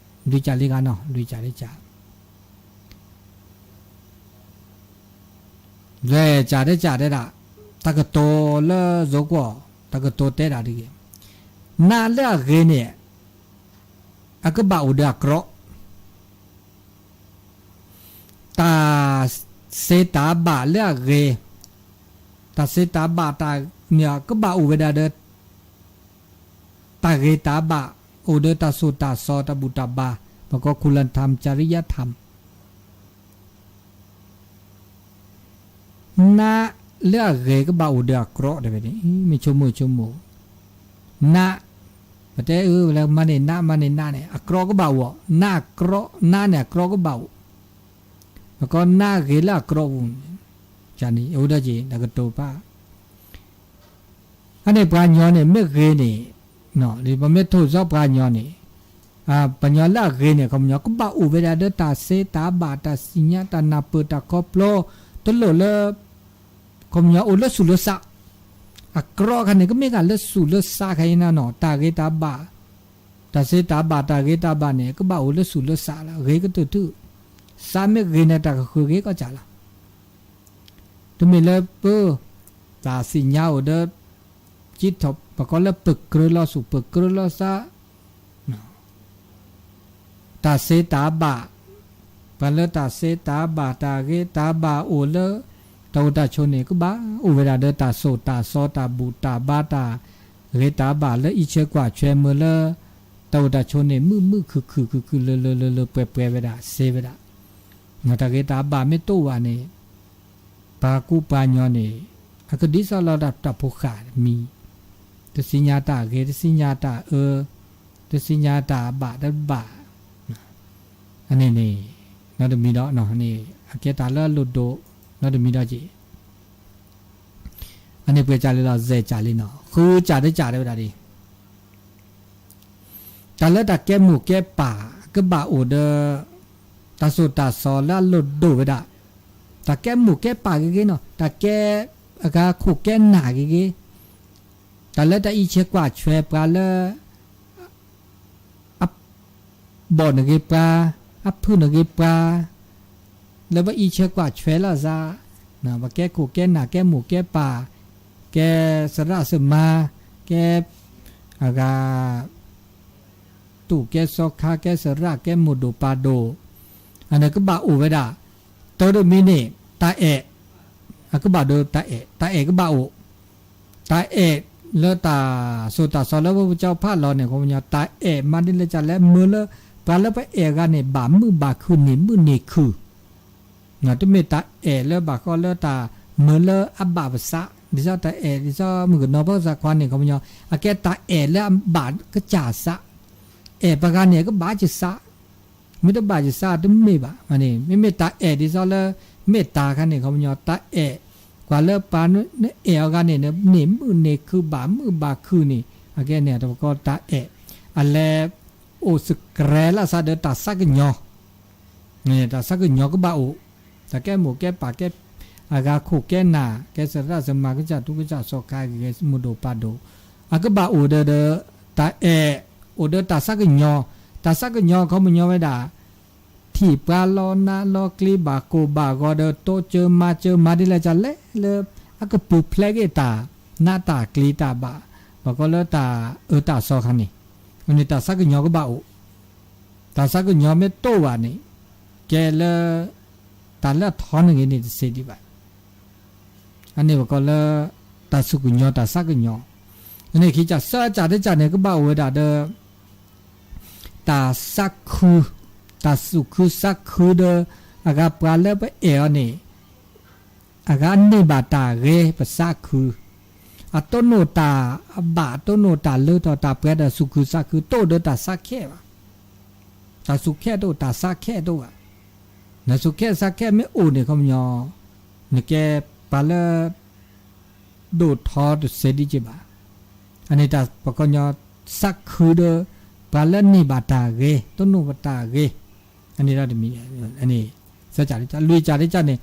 လွံၢ်ကၠးလံဂၤနီၤ လွံၢ်ကၠးတကၠး လွဲၢ်ကၠးတကၠးတဲဒၣ်, တၢ်ကတိၤလၢယိၤကွီၢ်, တၢ်ကတိၤတဲဒၣ်တဂ့ၤ, နးလၢအဂ့ၤန့ၣ် အကဘၣ်အိၣ်ဒီးအကြီ, တၢ်စ့တၢ်ဘၣ်လၢအဂ့ၤ, တၢ်စ့တၢ်ဘၣ်တၢ်န့ၣ် ကဘၣ်အိၣ်ဝဲဒၣ်ဒီး တၢ်ဂ့ၤတၢ်ဘၣ်, အိၣ်ဒီးတၢ်ဆိၣ်တၢ်ဆီ တၢ်ဘူၣ်တၢ်ဘါ, ပကိး คุณธรรม จริยธรรม နးလၢအဂ့ၤကဘၣ်အိၣ်ဒီးအကြီ တဲဝဲန့ၣ်, မ့ၢ်ဆိကမိၣ်ဆိကမိၣ်, နး, ပတဲအၢ လၢမၤန့ၢ်နး မၤန့ၢ်နးန့ၣ် အကြီကဘၣ်အိၣ်, နးအကြီ, နးန့ၣ်အကြီကဘၣ်အိၣ်, ပကိးနးဂ့ၤလၢအကြီပူၤ, န့ၣ်အိၣ်ဒီးက့ၤ တၢ်ကတိၤဖး အန့ၣ်ပှၤကညီန့ၣ် မ့ၢ်ဂ့ၤန့ၣ်, ပမ့ၢ်ထိၣ်စီပှၤကညီန့ၣ်, ပှၤကညီလၢအဂ့ၤန့ၣ် ခီပညီ ကဘၣ်အိၣ်ဝဲဒၣ်ဒီးတၢ်စ့တၢ်ဘၣ် တၢ်စံၣ်ညါ တၢ်နၢ်ပၢၢ် တၢ်ခီဖျိ, တလိၣ်လၢ ခီပညီအိၣ်လၢဆူၣ်လၢစး, အကြီခါန့ၣ် ကမ့ၢ်ဂ့ၤလၢဆူၣ်လၢစးခါအံၤန့ၣ်နီၤ, တၢ်ဂ့ၤတၢ်ဘၣ်, တၢ်စ့တၢ်ဘၣ် တၢ်ဂ့ၤတၢ်ဘၣ်န့ၣ် ကဘၣ်အိၣ်လၢဆူၣ်လၢစးလီၤ, ဂ့ၤကတၢၢ်ထူၣ်, စးမ့ၢ်ဂ့ၤန့ၣ် တၢ်ကဃုာ်ဂ့ၤကီၢ်စးလီၤ. တမ့ၢ်လၢပ, တၢ်စံၣ်ညါအိၣ်ဒီး, ပကိးလၢပကြၢးလီၤဆူၣ် ပကြၢးလီၤစး, တၢ်စ့တၢ်ဘၣ်, ပှၤလၢတၢ်စ့တၢ်ဘၣ် တၢ်ဂ့ၤတၢ်ဘၣ်အိၣ်လၢ တၢ်အိၣ်တၢ်ဆိးန့ၣ် ကဘၣ်အိၣ်ဝဲဒၣ်ဒီးတၢ်ဆိၣ်တၢ်ဆီ တၢ်ဘူၣ်တၢ်ဘါ တၢ်ဂ့ၤတၢ်ဘၣ်လၢအံးဆၢကွၢ်ဆၢမုာ်လၢ တၢ်အိၣ်တၢ်ဆိးန့ၣ် မုာ်မုာ်ခုၣ်ခုၣ်ခုၣ်ခုၣ် လၢလၢလၢပှဲၤပှဲၤဝဲဒၣ်စ့ဝဲဒၣ်, တၢ်ဂ့ၤတၢ်ဘၣ်မ့ၢ်တအိၣ်ဘၣ်န့ၣ် ပှၤကူပှၤကညီန့ၣ် အကဒ်သိးလီၤတၢ်ဖိဃာ်တမံၤ, တသ့ၣ်ညါတၢ်ဂ့ၤ တသ့ၣ်ညါတၢ်အၢ, တသ့ၣ်ညါတၢ်ဘၣ်တဘၣ်, အန့ၣ်န့ၣ်, နီတမံၤဒီး, အကဲတၢ်လၢအလိၣ်ဒိၣ်, နီတမံၤဒီးက့ၤ, အန့ၣ်ပှဲၤကၢ်လံလီၤ စဲးကၢ်လံနီၤ ဃုကၢ်တကၢ်တဲဝဲဒၣ်ဒ် တၢ်လၢတၢ်ကဲမိၢ်ကဲပၢ် ကဘၣ်အိၣ်ဒီး တၢ်ဆိၣ်တၢ်ဆီလၢအလိၣ်ဒိၣ်ဝဲဒၣ်, တၢ်ကဲမိၢ်ကဲပၢ်ဂ့ၤဂ့ၤနီၤ တၢ်ကဲ အဂၤခိၣ်ကဲနၢ်ဂ့ၤဂ့ၤ, တၢ်လၢတၢ်အံးဆၢကွၢ်ဆၢပှၤလၢ အဘီၣ်န့ၣ်ဂ့ၤပှၤ, အဖုၣ်န့ၣ်ဂ့ၤပှၤ, လၢပအံးဆၢကွၢ်ဆၢလီၤစး, ပကဲခိၣ်ကဲနၢ် ကဲမိၢ်ကဲပၢ်, ကဲသရၣ်သမါ, ကဲ အဂၤ တူၢ်ကဲစီခါ ကဲသရၣ် ကဲမိၢ်ဒိၣ်ပၢ်ဒိၣ်, အန့ၣ်ကဘၣ်အိၣ်ဝဲဒၣ်, တၢ်တမံၤန့ၣ် တၢ်အဲၣ်, အကဘၣ်ဒီးတၢ်အဲၣ်, တၢ်အဲၣ်ကဘၣ်အိၣ်, တၢ်အဲၣ်လၢတၢ်ဆိၣ်တၢ်ဆီလၢပကစၢ်ဖးလီၤန့ၣ် ခီပညီ တၢ်အဲၣ်မၤဒ်လဲၣ်ကလဲၣ် မၢလၢ ပှၤလၢပအဲၣ်အဂၤန့ၣ် ဘၣ်မုာ်ဘၣ်ခုၣ်န့ၢ်မုာ်န့ၢ်ခုၣ် တမ့ၢ်တၢ်အဲၣ်လၢဘၣ်ဃီလၢတၢ်မၢလၢအဘၣ်ပသး ဒ်သိးတၢ်အဲၣ်ဒ်သိးမုၣ်ကနီၤဖိသၣ်ခွါန့ၣ် ခီပညီ အကဲတၢ်အဲၣ်လၢအဘၣ်ကစၢ်သး, အဲၣ်ပှၤဂၤန့ၣ် အကဘၣ်ကစၢ်, မ့ၢ်တဘၣ်ကစၢ်တမ့ၢ်ဘၣ်, မ့မ့ၢ်တၢ်အဲၣ်ဒ်သိးလၢ မ့ၢ်တၢ်ခါန့ၣ် ခီပညီ တၢ်အဲၣ်, ပှၤလၢပှၤနအဲၣ်အီၤဂၤန့ၣ် န့ၢ်မုာ်န့ၢ်ခုၣ်ဘၣ်မုာ်ဘၣ်ခုၣ်န့ၣ် အကဲန့ၣ်တၢ်ပကီတၢ်အဲၣ်, အလဲၤအိၣ်စကြဲလၢ်စးဒီးတၢ်သးကညီၤ တၢ်သးကညီၤကဘၣ်အိၣ်, တၢ်ကဲမိၢ်ကဲပၢ် ကဲအဂၤခိၣ်ကဲနၢ် ကဲသရၣ်သမါ ကစၢ်တူၢ်ကစၢ်စီၤခါဂ့ၤ မိၢ်ဒိၣ်ပၢ်ဒိၣ်, အကဘၣ်အိၣ်ဒီး တၢ်အဲၣ်, အိၣ်ဒီးတၢ်သးကညီၤ, တၢ်သးကညီၤခီပညီဝဲဒၣ် ထံၣ်ပှၤလီၤနးလီၤကျံ ဘၣ်ကိၢ်ဘၣ်ဂီၤဒီး တိစၢၤမၤစၢၤမၤဒ်လဲၣ်ကလဲၣ်လၢ အကပူၤဖျဲးက့ၤတၢ်နးတၢ်ကျံတၢ်ဘၣ်, ဘၣ်ကီလၢတၢ်အၢတၢ်သီခါန့ၣ်, န့ၣ်တၢ်သးကညီၤကဘၣ်အိၣ်, တၢ်သးကညီၤမ့ၢ်တအိၣ်ဘၣ်န့ၣ် ကဲလၢ တၢ်လၢအထီန့ၢ်ဂ့ၤန့ၣ်တသ့ဒံးဘၣ်, အန့ၣ်ပကီလၢ တၢ်သူၣ်ကညီၤတၢ်သးကညီၤ, အန့ၣ်ခံကစၢ် သၢကစၢ်တကစၢ်န့ၣ် ကဘၣ်အိၣ်ဝဲဒၣ်ဒီး တၢ်သးခု, တၢ်သူၣ်ခုသးခုဒီး အဂၤပှၤလၢပအဲၣ်အီၤန့ၣ် အဂၤန့ၢ်ဘၣ်တၢ်ဂ့ၤပသးခု, အတိၢ်နီၣ်တၢ်အဘၣ် တိၢ်နီၣ်တၢ်လၢထီၣ်တၢ်ပှဲၤဒီးသူၣ်ခုသးခု တအိၣ်ဒီးတၢ်သးခဲဘၣ်, တၢ်သူၣ်ခဲတအိၣ် တၢ်သးခဲတအိၣ်ဘၣ်, နသူၣ်ခဲသးခဲမ့ၢ်အိၣ်န့ၣ် ခီပညီ နကဲပှၤလၢ ဒိၣ်ထီတသ့ဒံးက့ၤဘၣ်, အန့ၣ်တၢ်ပှၤကညီ သးခုဒီး ပှၤလၢန့ၢ်ဘၣ်တၢ်ဂ့ၤ တိၢ်နီၣ်ဘၣ်တၢ်ဂ့ၤ, အန့ၣ်ဒီးတမံၤ, လွံၢ်ကစၢ်တကစၢ်န့ၣ်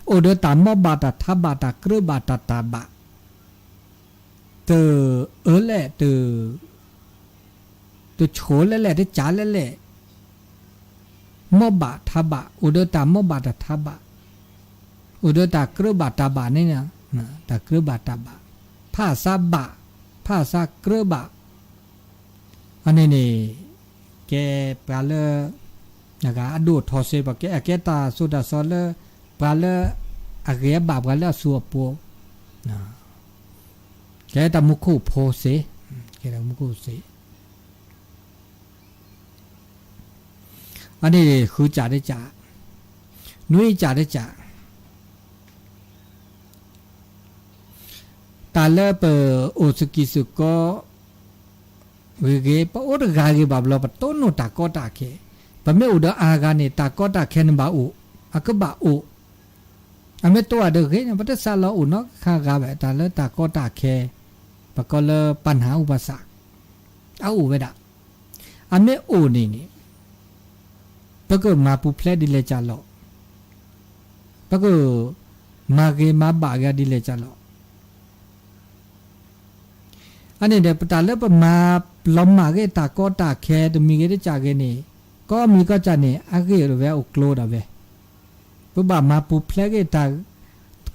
အိၣ်ဒီးတၢ်မီၢ်ဘၣ်တၢ်ထးဘၣ် တၢ်ကြၢးဘၣ်တၢ်တၢ်ဘၣ်, တအၢလဲၣ် တဆိၣ်လဲၣ်လဲၣ် တကးလဲၣ်လဲၣ်, မီၢ်ဘၣ်ထးဘၣ် အိၣ်ဒီးတၢ်မီၢ်ဘၣ်တၢ်ထးဘၣ်, အိၣ်ဒီးတၢ်ကြၢးဘၣ်တၢ်ဘၣ်န့ၣ်, တၢ်ကြၢးဘၣ်တၢ်ဘၣ်, ဖးသးဘၣ်, ဖးသးကြၢးဘၣ်, အန့ၣ်န့ၣ် ကဲပှၤလၢ အဒိၣ်အထီစ့ၢ် ပကဲအကဲတၢ်သိၣ်တၢ်သီလၢ ပှၤလၢ အဂ့ၤအဘၣ်ပှၤလၢအစူၤအပူၤ, ကဲတၢ်မူခိၣ်ဖိစ့ၢ်, ကဲတၢ်မူခိၣ်စ့ၢ်, အန့ၣ်ဃုစးတစး, နွံစးတစး, တၢ်လၢပအိၣ်စကံးစကီးဂ့ၤဂ့ၤ ပအိၣ်တဂၤဂ့ၤဘၣ်ဘျီ ပတိၢ်နီၣ်တၢ်ကီတၢ်ခဲ, ပမ့ၢ်အိၣ်ဒီးအါဂၤန့ၣ် တၢ်ကီတၢ်ခဲန့ၣ်ဘၣ်အိၣ်, အကဘၣ်အိၣ်, အမ့ၢ်တိၢ်အီၤဒီးဂ့ၤန့ၣ် ပတစးလီၤအိၣ်နီတခါဂၤဘၣ် တၢ်လၢတၢ်ကီတၢ်ခဲ, ပကိးလၢပနၢ်ဟူဘၣ်စး အအိၣ်ဝဲဒၣ်, အမ့ၢ်အိၣ်န့ၣ်န့ၣ် ပကမၤပူၤဖျဲးဒ်လဲၣ်ကၢ်လီၤ, ပကမၤဂ့ၤမၤဘၣ်ဂ့ၤဒ်လဲၣ်ကၢ်လီၤ. အန့ၣ်ဒီး ပတၢ်လၢပမၤလီၤမၢ်ဂ့ၤတၢ်ကီတၢ်ခဲတမံၤဂ့ၤတစးဂ့ၤန့ၣ် ကိးမံၤကိးစးန့ၣ် အဂ့ၢ်အိၣ်ဝဲအိၣ်ကျိဒၣ်ဝဲ, ပဘၣ်မၤပူၤဖျဲးဂ့ၤတၢ်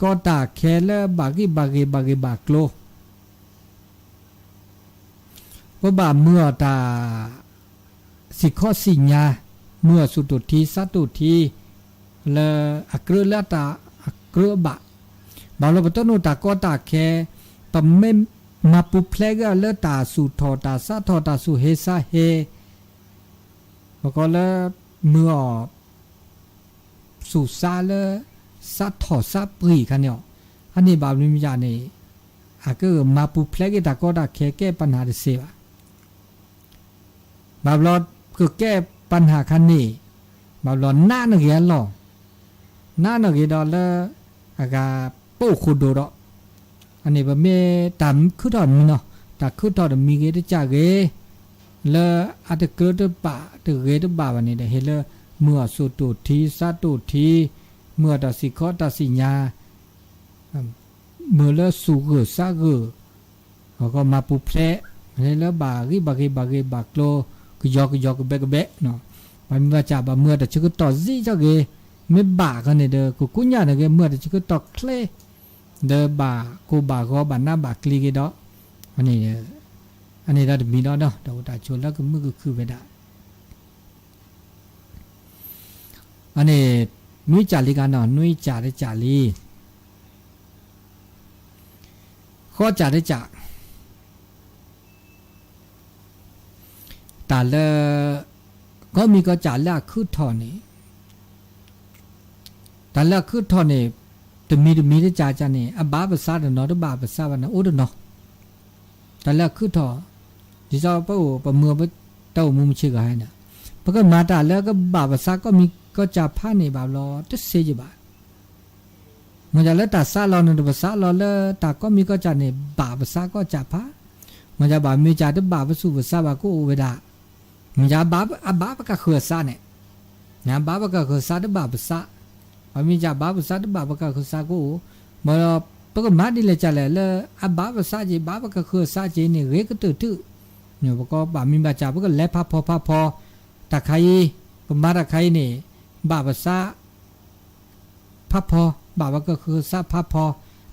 ကီတၢ်ခဲလၢဘၣ်ဂံၢ်ဘၣ်ဂ့ၤဘၣ်ဂ့ၤဘၣ်ကျိ ပဘၣ်မုာ်အီၤတၢ်စံၣ်ခီၣ်စံၣ်ညါ, မုာ်အီၤဆူၣ်တိၣ်ထံစးတိၣ်ထံ, လၢအကြၢးလၢတၢ်အကြၢးအဘၣ်, ဘၣ်လီၤပတိၢ်နီၣ်တၢ်ကီတၢ်ခဲ, ပမ့ၢ်မၤပူၤဖျဲးဂ့ၤအီၤလၢတၢ်ဆူၣ်ထီၣ်တၢ်စးထီၣ်တၢ်ဆူၣ်ဟ့စးဟ့ ပကိးလၢ မုာ်အီၤ ဆူၣ်စးလၢ စးထီၣ်စးပှံၤခါန့ၣ်အီၤ, အန့ၣ်ဘၣ်မနုၤမ့ၢ်ယၤန့ၣ် အကမၤပူၤဖျဲးက့ၤတၢ်ကီတၢ်ခဲကဲပနၢ်တစ့ဘၣ်. ဘၣ်ဘျီကကဲပနၢ်ခါန့ၣ်, ဘၣ်ဘျီနးနဂ့ၤအလီၢ်, နးနဂ့ၤဒီးလၢ အဂၤပအိၣ်ဃိဒိၣ်ဒီး အန့ၣ်ပမ့ၢ်တၢ်ခုၣ်ထီၣ်တမံၤနီၤ, တၢ်ခုၣ်ထီၣ်တမံၤဂ့ၤတစးဂ့ၤ, လၢအတကြၢးတဘၣ်တဂ့ၤတဘၣ်ဘၣ်န့ၣ်ဒီး ဟ့ၣ်လၢမုာ်အီၤဆူၣ်တိၣ်ထံစးတိၣ်ထံ, မုာ်အီၤတၢ်စံၣ်ခီၣ်တၢ်စံၣ်ညါ, မုာ်လၢဆူၣ်ဂၢၢ်စးဂၢၢ်, မၤပူၤဖျဲး, လၢဘၣ်ဂံၢ်ဘၣ်ဂ့ၤဘၣ်ဂ့ၤဘၣ်ကျိ, ကယီကယီကဘဲကဘဲ, ဘၣ်မ့ၢ်ဘၣ်စးဘၣ်မုာ်အတၢ်ဆၢကတီၢ်စ့ၢ်ကီးဂ့ၤ, မ့ၢ်ဘၣ်ခီန့ၣ်ဒီး ကကူညၣ်န့ၣ်ဂ့ၤ မုာ်အတၢ်ဆၢကတီၢ်ချ့, ဒီးဘၣ်ကိၢ်ဘၣ်ဂီၤဘၣ်နးဘၣ်ကျံၤဂ့ၤဒီး, အန့ၣ်ဒီးတမံၤဒီး တၢ်အိၣ်တၢ်ဆိးလၢကမုာ်ကခုၣ်ဝဲဒၣ် အန့ၣ် နွံစးလံကနီၤ, နွံစးတစးလံ, ဃိးစးတစး, တၢ်လၢ ကိးမံၤကိးစးလၢအခုၣ်ထီၣ်န့ၣ်, တၢ်လၢအခုၣ်ထီၣ်န့ၣ် တမံၤတမံၤတစးစးန့ၣ် အဘၣ်ပသးတနီၤ တဘၣ်ပသးဘၣ်န့ၣ် အိၣ်တနီၤ တၢ်လၢအခုၣ်ထီၣ်, ဒ်သိးပအိၣ်ပမုာ်ပတၢ်အိၣ်မူမုၢ်ဆ့ၣ်ဂၤန့ၣ်, ပကမၤတၢ်လၢကဘၣ်ပသးကိးမံၤကိးစးဖးန့ၣ် ဘၣ်ဘျီတသ့ယဘၣ်. မ့ၢ်ဒ်လၢတၢ်သးလီၤန့ၣ် တပသးလီၤလၢတၢ်ကိးမံၤကိးစးန့ၣ် ဘၣ်ပသးကိးစးဖး, မ့ၢ်ဒ်ဘၣ်မ့ၢ်စးတဘၣ်ပသူၣ်ပသးဘၣ်ကအိၣ်ဝဲဒၣ်, မ့ၢ်ဒ်ဘၣ်အဘၣ်ပကဃၢၤသးန့ၣ် ဘၣ်ပကဃၢၤသးတဘၣ်ပသး, ပမ့ၢ်စးဘၣ်ပသးတဘၣ်ပကဃၢၤသးကအိၣ်, မ့ၢ်ဒီး ပကမၤဒ်လဲၣ်ကလဲၣ်လၢ အဘၣ်ပသးက့ၤ ဘၣ်ပကဃၢၤသးက့ၤန့ၣ် ဂ့ၤကတၢၢ်တုၤ, ပကဘၣ်မ့ၢ်ဘၣ်စး ပကလဲၤဖးဖီဖးဖီ, တၢ်ခါအံၤ, ပမၤတၢ်ခါအံၤန့ၣ် ဘၣ်ပသး ဖးဖီ, ဘၣ်ပကဃၢၤသးဖးဖီ,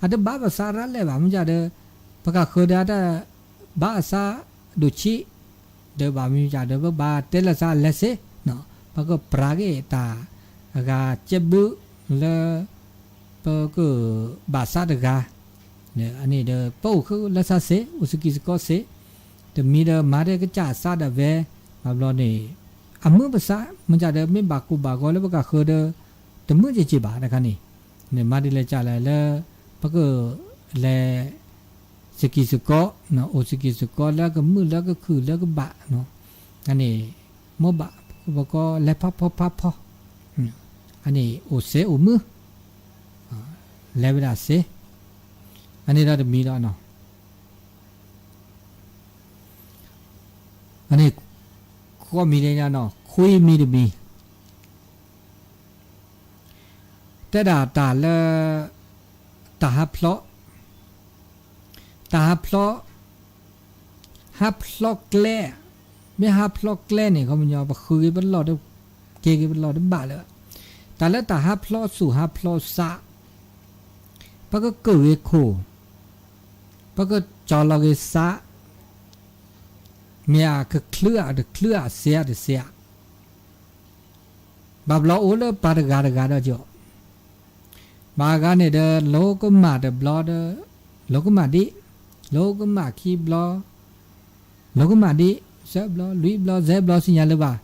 အတဘၣ်ပသးရၤလဲၣ်ဘၣ်မ့ၢ်စးဒီး, ပကဃၢၤဒီးတၢ်ဘၣ်အသးဒိၣ်ဆံး, ဒီးဘၣ်မ့ၢ်စးဒီး ပဘၣ်တဲလၢသးလဲၤစ့, ပကပြးက့ၤတၢ်အဂၤကဲဘုးလၢ ပကဘၣ်သးတဂၤ, အန့ၣ်ဒီး ပအိၣ်ဃုလၢသးစ့ အိၣ်စကံးစကီးစ့, တမံၤဒီးမၤတၢ်ကစၢ်သးဒၣ်ဝဲ, ဘၣ်ဘျီန့ၣ် အမုာ်ပသး မ့ၢ်စးဒီး မ့ၢ်ဘၣ်ကိၢ်ဘၣ်ဂီၤလၢပကဃၢၤဒီး တမုာ်က့ၤက့ၤဘၣ်တခါန့ၣ်, မၤဒ်လဲၣ်ကလဲၣ်လၢ ပကလဲၤ စကံးစကီး, အိၣ်စကံးစကီးလၢကမုာ်လၢကခုၣ်လၢကဘၣ်, အန့ၣ် မိၢ်ဘၣ်ပကဘၣ်ကိးလဲၤဖးဖီဖးဖီ, အန့ၣ်အိၣ်စ့အိၣ်မုာ်, လဲၤဝဲဒၣ်စ့, အန့ၣ်ဒီးတမံၤဒီး အန့ၣ် ဃိးမံၤန့ၣ် ခွံမံၤတမံၤ, တဲဒၣ်တၢ်လၢ တၢ်ဟးဖျီ, တၢ်ဟးဖျီ, ဟးဖျီကျဲ, မ့ၢ်ဟးဖျီကျဲန့ၣ် ခီပညီ ပဃုက့ၤပလီၢ်, က့ၤက့ၤပလီၢ်တဘၣ်လၢၤဘၣ်, တၢ်လၢတၢ်ဟးဖျီဆူၣ်ဟးဖျီသး, ပကကၢၣ်က့ၤခိၣ်, ပကကၠီၤလီၤက့ၤသး, မ့ၢ်အကချုးဧါတချုးဧါ စဲးဧါတစဲးဧါ, ဘၣ်ဘျီအိၣ်လၢပှၤတဂၤတဂၤဒီးကီး, ဘၣ်ဂၤန့ၣ်ဒီး လိကမၣ်တဘျီဒီး လိကမၣ်ဒံး, လိကမၣ်ခံဘျီ, လိကမၣ်ဒံး, သၢဘျီ, လွံၢ်ဘျီ, ယဲၢ်ဘျီ သ့ၣ်ညါလၢၤဘၣ်,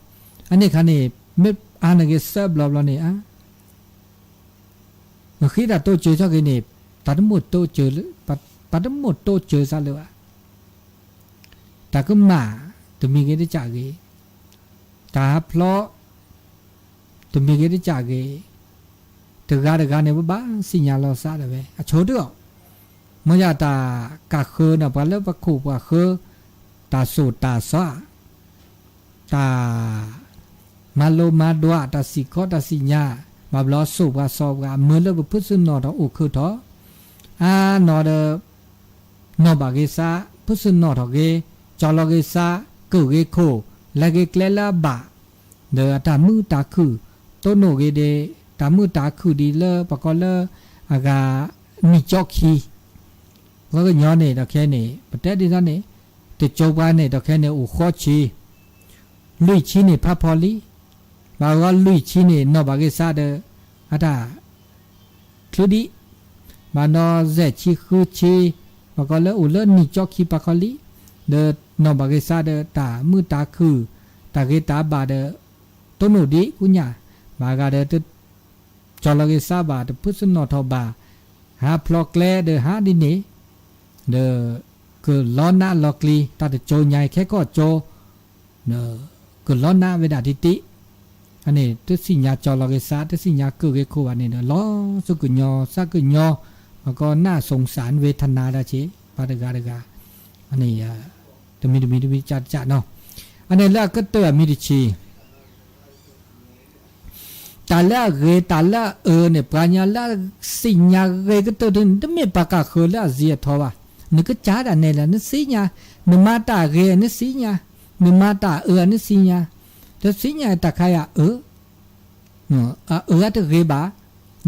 အန့ၣ်ခါန့ၣ် မ့ၢ်အါန့ၢ်က့ၤသၢဘျီဘျီန့ၣ်ဧါ, မ့ၢ်ဃ့တၢ်တိစၢၤထီၣ်က့ၤန့ၣ်, တၢ်တမိၣ်တိစၢၤ, ပတမိၣ်တိစၢၤစးလၢၤဘၣ်. တၢ်ကမၣ်တမံၤဂ့ၤတကးဂ့ၤ, တၢ်ဟးဖျိးတမံၤဂ့ၤတကးဂ့ၤ, တဂၤတဂၤန့ၣ် ပဘၣ်သ့ၣ်ညါလီၤသးဒၣ်ဝဲ အဆိတအီၣ်, မ့ၢ်ယတၢ်ကၣ်ဃၢၤန့ၣ် ပှၤလၢပခိၣ်ပှၤဃၢၤ, တၢ်စိၢ်တၢ်ဆါ တၢ်မၤလိမၤဒွး တၢ်စံၣ်ခီတၢ်စံၣ်ညါ, ဘၣ်ဘျီစိၢ်ပှၤစီၤပှၤ မၢလၢပဖုၣ်ဆ့ၣ်နီၤထီၣ်အိၣ်ခၢၣ်ထီၣ်, အါနီၤဒီး နီၢ်ဘၣ်ဂ့ၤစး, ဖုၣ်ဆ့ၣ်နီၤထီၣ်ဂ့ၤ, ကၠီလီၤဂ့ၤစး, ကုၢ်ဂ့ၤခိၣ်, လဲၤဂ့ၤကျဲလၢအဘၣ်, ဒီးအတၢ်မုာ်တၢ်ခုၣ်, တိၢ်နီၣ်ဂ့ၤဒီး တၢ်မုာ်တၢ်ခုၣ်ဒ်လၢပှၤကိးလၢ အဂၤ နံၣ်ကၠီခံ ပှၤကညီန့ၣ် ဒီးခဲန့ၣ် ပတဲဒ်သိးန့ၣ်, တကၠိပှၤန့ၣ် ဒီးခဲန့ၣ် အိၣ်ဃီဆံ, လွံၢ်ဆံန့ၣ် ဖးဖီလံ, ဘၣ်ဂီၤလွံၢ်ဆံန့ၣ် နီၢ်ဘၣ်ဂ့ၤစးဒီး အတၢ် ချုးဒံး, ဘၣ်နီၢ်စဲၣ်ဆံဃုဆံ, ပှၤကိးလၢအိၣ်လၢနံၣ်ကၠီခံပာ်ခီလံ, ဒီးနီၢ်ဘၣ်ဂ့ၤစးဒီး တၢ်မုာ်တၢ်ခုၣ်, တၢ်ဂ့ၤတၢ်ဘၣ်ဒီး တိၢ်နီၣ်ဒံးကူညၣ်, ဘၣ်ဂၤဒီး ကၠီလီၤဂ့ၤစးဘၣ် တဖုၣ်ဆ့ၣ်နီၤထီၣ်ဘၣ်, ဟးဖျိးကျဲဒီးဟးဒ်န့ၣ်, ဒီး ကလီနးလီၤကျံ တၢ်တကၠိညါအံၤခဲကီၢ်ကၠိ, ကလီနးဝဲဒၣ်တံၢ်တံၢ်, အန့ၣ် တသ့ၣ်ညါကၠီလီၤဂ့ၤစး တသ့ၣ်ညါကုၢ်ဂ့ၤခိၣ်ဘၣ်န့ၣ်ဒီး လီၤစူၢ်ကညီၤစၢ်ကညီၤ, ပှၤကိးနၢ် စူၣ်စၣ် ဝ့ၢ်ထနၤ ဒၣ်က့ၤ ပှၤတဂၤတဂၤ, အန့ၣ် တမံၤတမံၤတမံၤတကးတကးနီၤ, အန့ၣ်လၢအကတၢၢ်အမံၤတဆံ တၢ်လၢအဂ့ၤတၢ်လၢအအၢန့ၣ် ပှၤကညီလၢသ့ၣ်ညါဂ့ၤကတၢၢ်ထံန့ၣ် တမ့ၢ်ပှၤကၢ်ဃၢၤလၢအစံးအထီဘၣ်, နကစၢ်ဒၣ်နဲလဲၣ် နသ့ၣ်ညါ, နမၤတၢ်ဂ့ၤနသ့ၣ်ညါ, နမၤတၢ်အၢနသ့ၣ်ညါ, တသ့ၣ်ညါတၢ်ခါအံၤအအၢ အအၢအတဂ့ၤဘၣ်,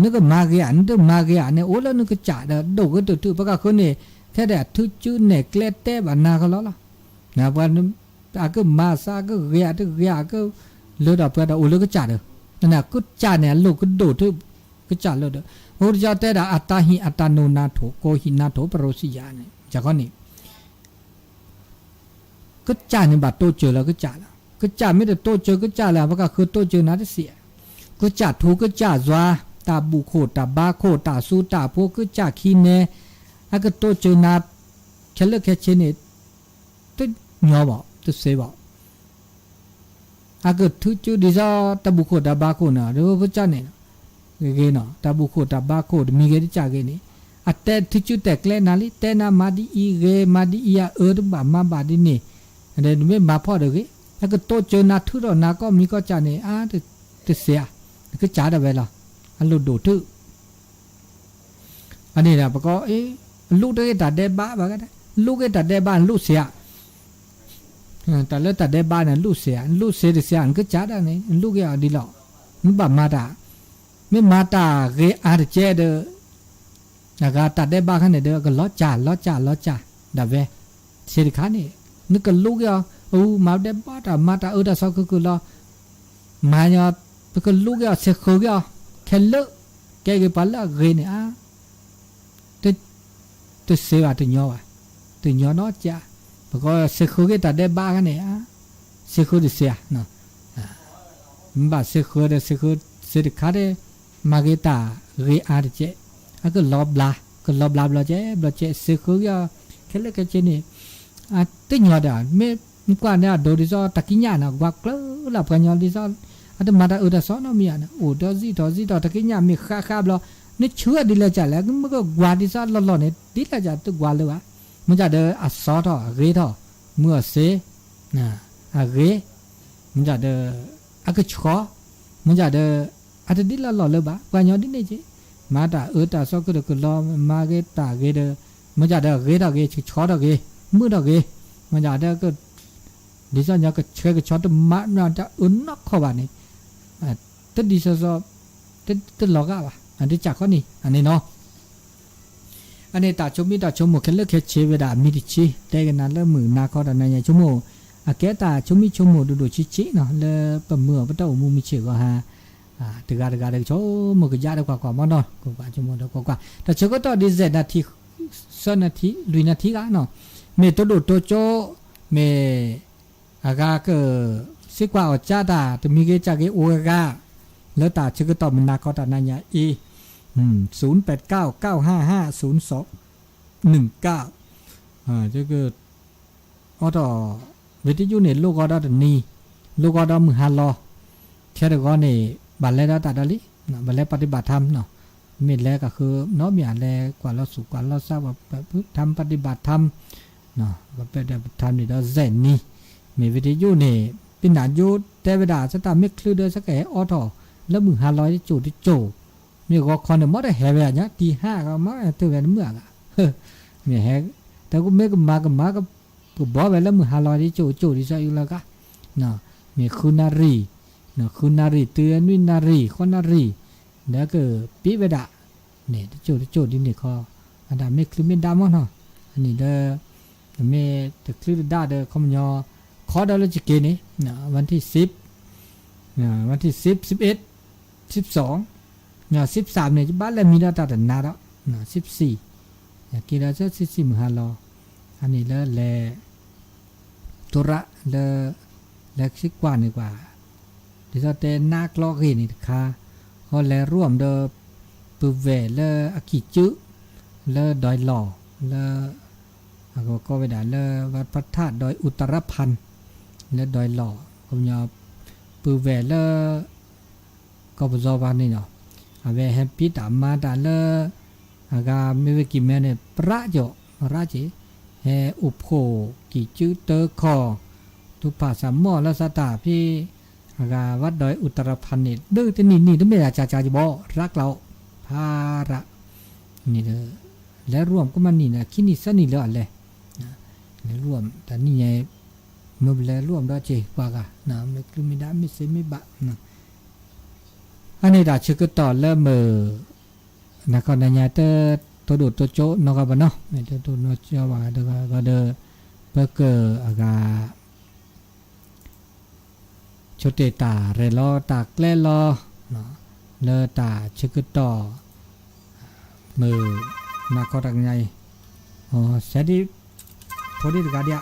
နကမၤဂ့ၤဧါ နတမၤဂ့ၤဧါန့ၣ် အိၣ်လၢနကစၢ်ဒီး ဒိၣ်ကတၢၢ်ထံ ပှၤကၢ်ဃၢၤန့ၣ် ထဲဒၣ်ထုကၠူနဲၣ်ကျဲတဲဘၣ်နၤကလီလီၤ, ပှၤ အကမၤစၢ် အကဂ့ၤ အတဂ့ၤ အကလၢဒီးပှၤဒီးအိၣ်လၢကစၢ်ဒီး, ကစၢ်န့ၣ် အလိၣ်ကဒိၣ်ထံ ကစၢ်လၢဒီး, အဃိတကီတဲဒၣ် အတၢ်ဟံၣ်အတၢ်နိၣ်နၤထိၣ် ကိၢ်ဟံးနၤထိၣ် ပရိစံယၤန့ၣ် ယခီန့ၣ် ကစၢ်န့ၣ်ဘၣ်တိစၢၤလၢကစၢ်လီၤ. ကစၢ်မ့ၢ်တတိစၢၤကစၢ်လၢ ပှၤကၢ်ဃၢၤတိစၢၤနၤတသ့ဧါ, ကစၢ်ထူကစၢ်ယွၤ, တၢ်ဘူၣ်ခိၣ်တၢ်ဘါခိၣ် တၢ်စူတၢ်ဖိ ကစၢ်ခံနဲ, အကတိစၢၤနၤ ခဲလၢာ်ခဲဆ့န့ၣ် တညီဘၣ် တသ့ဘၣ်. အကထုကၠူဒ်သိးတၢ်ဘူၣ်ခိၣ်တၢ်ဘါခိၣ်န့ၣ် ဒ်ကစၢ်န့ၣ် ဂ့ၤနီၤ တၢ်ဘူၣ်ခိၣ်တၢ်ဘါခိၣ်တမံၤဂ့ၤတကးဂ့ၤန့ၣ် အတဲထုကၠူတဲာ်ကျဲနၤလံ တဲနၤမၤဒ်အံၤဂ့ၤ မၤဒ်အံၤအအၢတဘၣ်မၤဘၣ်ဒ်န့ၣ် ဒီးမ့ၢ်မၤဖီၣ်ဒီးဂ့ၤ အကတိစၢၤနၤထုးထီၣ်နၤကိးမံၤကိးကၢ်န့ၣ် အါ တသ့ဧါ နကစၢ်ဒၣ်ဝဲလီၤ အလိၣ်ဒိၣ်ထုး အန့ၣ်ဒီးပကိး အ့ လူၤတဂ့ၤတၢ်ဒဲးဘးဘၣ် လူၤတဂ့ၤတၢ်ဒဲးဘးလူၤစ့ဧါ တၢ်လၢတၢ်ဒဲးဘးန့ၣ် လူၤစ့ဧါ လူၤစ့တစ့ဧါ နကစၢ်ဒၣ်န့ၣ် လူၤက့ၤအီၤဒ်လီၤ နဘၣ်မၤတၢ် မ့ၢ်မၤတၢ်ဂ့ၤအါတကဲဒီး အဂၤတၢ်ဒဲးဘးခါန့ၣ်ဒီး ကလီၤစၢ်လီၤစၢ်လီၤစၢ် ဒၣ်ဝဲ စ့တခါန့ၣ် နကလူၤက့ၤအီၤ အူ မၤဒဲးဘးတၢ် မၤတၢ်အၢတၢ်သီခုၣ်ခုၣ်လီၤ မၤညီ ပကလူၤက့ၤအီၤ စ့ဃၢၤက့ၤအီၤ ခဲလၢာ် ကဲက့ၤပှၤလၢအဂ့ၤန့ၣ် အါ တစ့ဘၣ် တညီဘၣ် တညီနီတစဲး ပကစ့ဃၢၤက့ၤတၢ်ဒဲးဘးခါန့ၣ် စ့ဃၢၤတစ့ဧါ မ့ၢ်ဘၣ်စ့ဃၢၤဒီး စ့ဃၢၤစ့တခါဒီး မၤဂ့ၤတၢ်ဂ့ၤအါတစဲး အကလီၤဘျါ ကလီၤဘျါဘျီစဲ ဘျီစဲ စ့ဃၢၤက့ၤအီၤ ခဲလၢာ်ခဲဆ့န့ၣ် တညီဒီး မ့ၢ်ကွၢ်န့ၣ်အဒိဒ်သိး တၢ်ကံးညာ်န့ၣ် ကွၢ်ကျၢၤလၢပှၤကညီဒ်သိး အတမၤတၢ်အၢတၢ်သီနီတမံၤဧါန့ၣ် အိၣ်ဒီးစံၣ်ထီၣ်စံၣ်ထီၣ် တၢ်ကံးညာ်မ့ၢ်ဃးဃးဘျီ နဆှၢဒ်လဲၣ်စ့ၢ်လဲၣ် မ့ၢ်ကကွၢ်ဒ်သိးလီၢ်လီၢ်န့ၣ် ဒ်လဲၣ်စ့ၢ်တကွၢ်လၢၤဘၣ် မ့ၢ်ဒၣ်ဒီးအစီထီၣ် အဂ့ၤထီၣ် မုာ်အီၤစ့ အဂ့ၤ မ့ၢ်ဒၣ်ဒီး အကဆှီ မ့ၢ်ဒၣ်ဒီး အတဒ်လီၢ်လီၢ်လၢၤဘၣ် ပှၤကညီဒ်န့ၣ်က့ မၤတၢ်အၢတၢ်သီကဒီးကလီၤ မၤဂ့ၤတၢ်ဂ့ၤဒီး မ့ၢ်ဒၣ်ဒီးအဂ့ၤထီၣ်ဂ့ၤ ဆှီထီၣ်ဂ့ၤ မုာ်ထီၣ်ဂ့ၤ မ့ၢ်ဒၣ်ဒီး ဒ်သိးညီကဆှဲကဆှီတမၤတၢ်အၢနီတခီဘၣ်န့ၣ် တဒ်သိးသိး တလီၤဂာ်ဘၣ် အတစၢ်ခီနံၣ် အန့ၣ်နီၤ အန့ၣ်တၢ်ဆိမိၣ်တၢ်ဆိကမိၣ်ခဲလၢာ်ခဲဆ့ဝဲဒၣ်မံၤတဆံ တဲကနၤလၢမုၢ်နၤခီတနၤညါဆိကမိၣ် အကဲတၢ်ဆိမိၣ်ဆိကမိၣ်ဒိၣ်ဒိၣ်ဆံးဆံးနီၤ လၢပမုာ်အီၤပတၢ်အိၣ်မူမုၢ်ဆ့ၣ်ဂီၤဟါ တဂၤတဂၤဒီးကဆိကမိၣ်ကယၢ်ဒီးကွၢ်ကွၢ်မနီၤ ကွၢ်ကွၢ်ဆိကမိၣ်ဒီးကွၢ်ကွၢ် တၢ်ဆၢကတီၢ်ဒ်စဲးနၢ်ထံ သၢနၢ်ထံ လွံၢ်နၢ်ထံဂၤနီၤ မ့ၢ်တိဒိၣ်တိကၠိ မ့ၢ် အဂၤက စ့ၢ်ကီးအီၣ်ကၠၢတၢ် တမံၤဂ့ၤကၢ်ဂ့ၤအိၣ်ဂၤဂၤ လၢတၢ်ဆၢကတီၢ်မုၢ်နၤခီတၢ်နၤညါအံၤ ศูนย์แปดเก้า เก้าห้าห้า ศูนย์สอง หนึ่งเก้า အိးထီၣ် ဝ့ၢ်တယူၢ်န့ၣ် လိၣ်ဂီၤဒီးတနံၤ လိၣ်ဂီၤဒီးမုၢ်ဟါလီၤ ထဲတဂီၤန့ၣ် ဘၣ်လဲၤဒီးတၢ်ဒီးလံ ဘၣ်လဲၤ ปฏิบัติธรรม နီၤ မ့ၢ်လဲၤကဃု နီတမံၤ လဲၤကွၢ်လီၤဆူၣ်ကွၢ်လီၤဆါ ပထမ် ปฏิบัติธรรม ပထမ်န့ၣ်ဒီး แสนนี้ မ့ၢ်ဝ့ၢ်တယူၢ်န့ၣ် ပနၢ်ယိတဲဝဲဒၣ် စးတၢ်မ့ၢ်ချုးဒီး စးကဟဲအိးထီၣ် လၢမုၢ်ဟါလီၤတစိၢ်တစိၢ် မ့ၢ်ဂီၤခီန့ၣ် မ့ၢ်တဟဲဝဲညါ တံၤဟါကမၤတၢ်ဝဲနမုၢ်အဂၤ မ့ၢ်ဟဲ တၢ်ကမ့ၢ်ကမၤကမၤ ကဘီဝဲလၢမုၢ်ဟါလီၤတစိၢ်တစိၢ်ဒ်သိးအံၤလီၤကါ မ့ၢ်ဃုနၣ်ရံၣ် ဃုနၣ်ရံၣ် တုၤနွံနၣ်ရံၣ် ဃိးနၣ်ရံၣ် ဒီးကပ့ၤဝဲဒၣ် န့ၣ် တစိၢ်တစိၢ်ဒ်န့ၣ်ခီ အတၢ်မ့ၢ်ချုးမ့ၢ်ဒါမ့ၢ်နီၤ အန့ၣ်ဒီး မ့ၢ်တချုးတဒါဒီး ခီပညီ ခီဒီးလၢယက့ၤန့ၣ် วันที่สิบ วันที่สิบ สิบเอ็ด สิบสอง สิบสาม န့ၣ် ယဘၣ်လဲၤမံဒီးတၢ်တနၤဒီး สิบสี่ ယက့ၤဒီးဆၢဆံဆံမုၢ်ဟါလီၤ အန့ၣ်လၢလဲၤ တိရၣ်လၢ လဲၤစံးကွၢ်န့ၢ်ကွၢ် ဒ်သိးတဲနါကျီဂ့ၢ်န့ၣ်တခါ ဃီလဲၤ ร่วม ဒီး ပုၢ်ဝဲၢ်လၢအကံၢ်စု လၢဒွဲၣ်လီၢ် လၢ အကကိးဝဲဒၣ်လၢ วัดพระธาตุดอยอุตรพันธ์ လၢဒွဲၣ်လီၢ် ခီပညီ ပုၢ်ဝဲၢ်လၢ ကီၢ်ပယီၤဘၣ်န့ၣ်ဒီး အဝဲဟဲပံတၢ်မၤတၢ်လၢ အဂၤမ့ၢ်ဝဲကံၢ်မဲန့ၣ် ပြးကီး ပြးကီး ဟဲအိၣ်ဖှိၣ်ကံၢ်စုတၢခီၣ် သူၣ်ဖးစၢ်မီၢ်လၢစးတၢ်ဖဲ အဂၤ วัดดอยอุตรพันธ์ န့ၣ် ဒုးတနံၣ်နံၣ်တမ့ၢ်ဒၣ်ကၢ်ကၢ်ကဘီ ရးကျီး ဖးရး န့ၣ်ဒီး လဲၤ ร่วม ကမၤနံၣ်န့ၣ် ခံနံၣ်သၢနံၣ်လၢအလဲၤ လဲၤ ร่วม တၢ်နံၣ်ညါ မ့ၢ်ပလဲၤ ร่วม ဒီးက့ၤ ပှၤဂၤ မ့ၢ်ချုးမ့ၢ်ဒါမ့ၢ်စ့မ့ၢ်ဘၣ် အန့ၣ်တၢ်ဆၢကတီၢ်လၢမုၢ် နၤခီနၤညါတ တိဒိၣ်တိကၠိနီတဂၤဘၣ်နီၤ မ့ၢ်တတိဒိၣ်နီကၠိဘၣ်တဂၤဒီး ပကၢၢ်အဂၤ ဆိတ့ၢ်တၢ်ရဲၣ်လီၤတၢ်ကျဲလီၤ လၢတၢ်ဆၢကတီၢ် မုၢ်နၤခီတၢ်ကညါအံၤ စဲဒ် ဖိဒ်တဂၤဒံးဧါ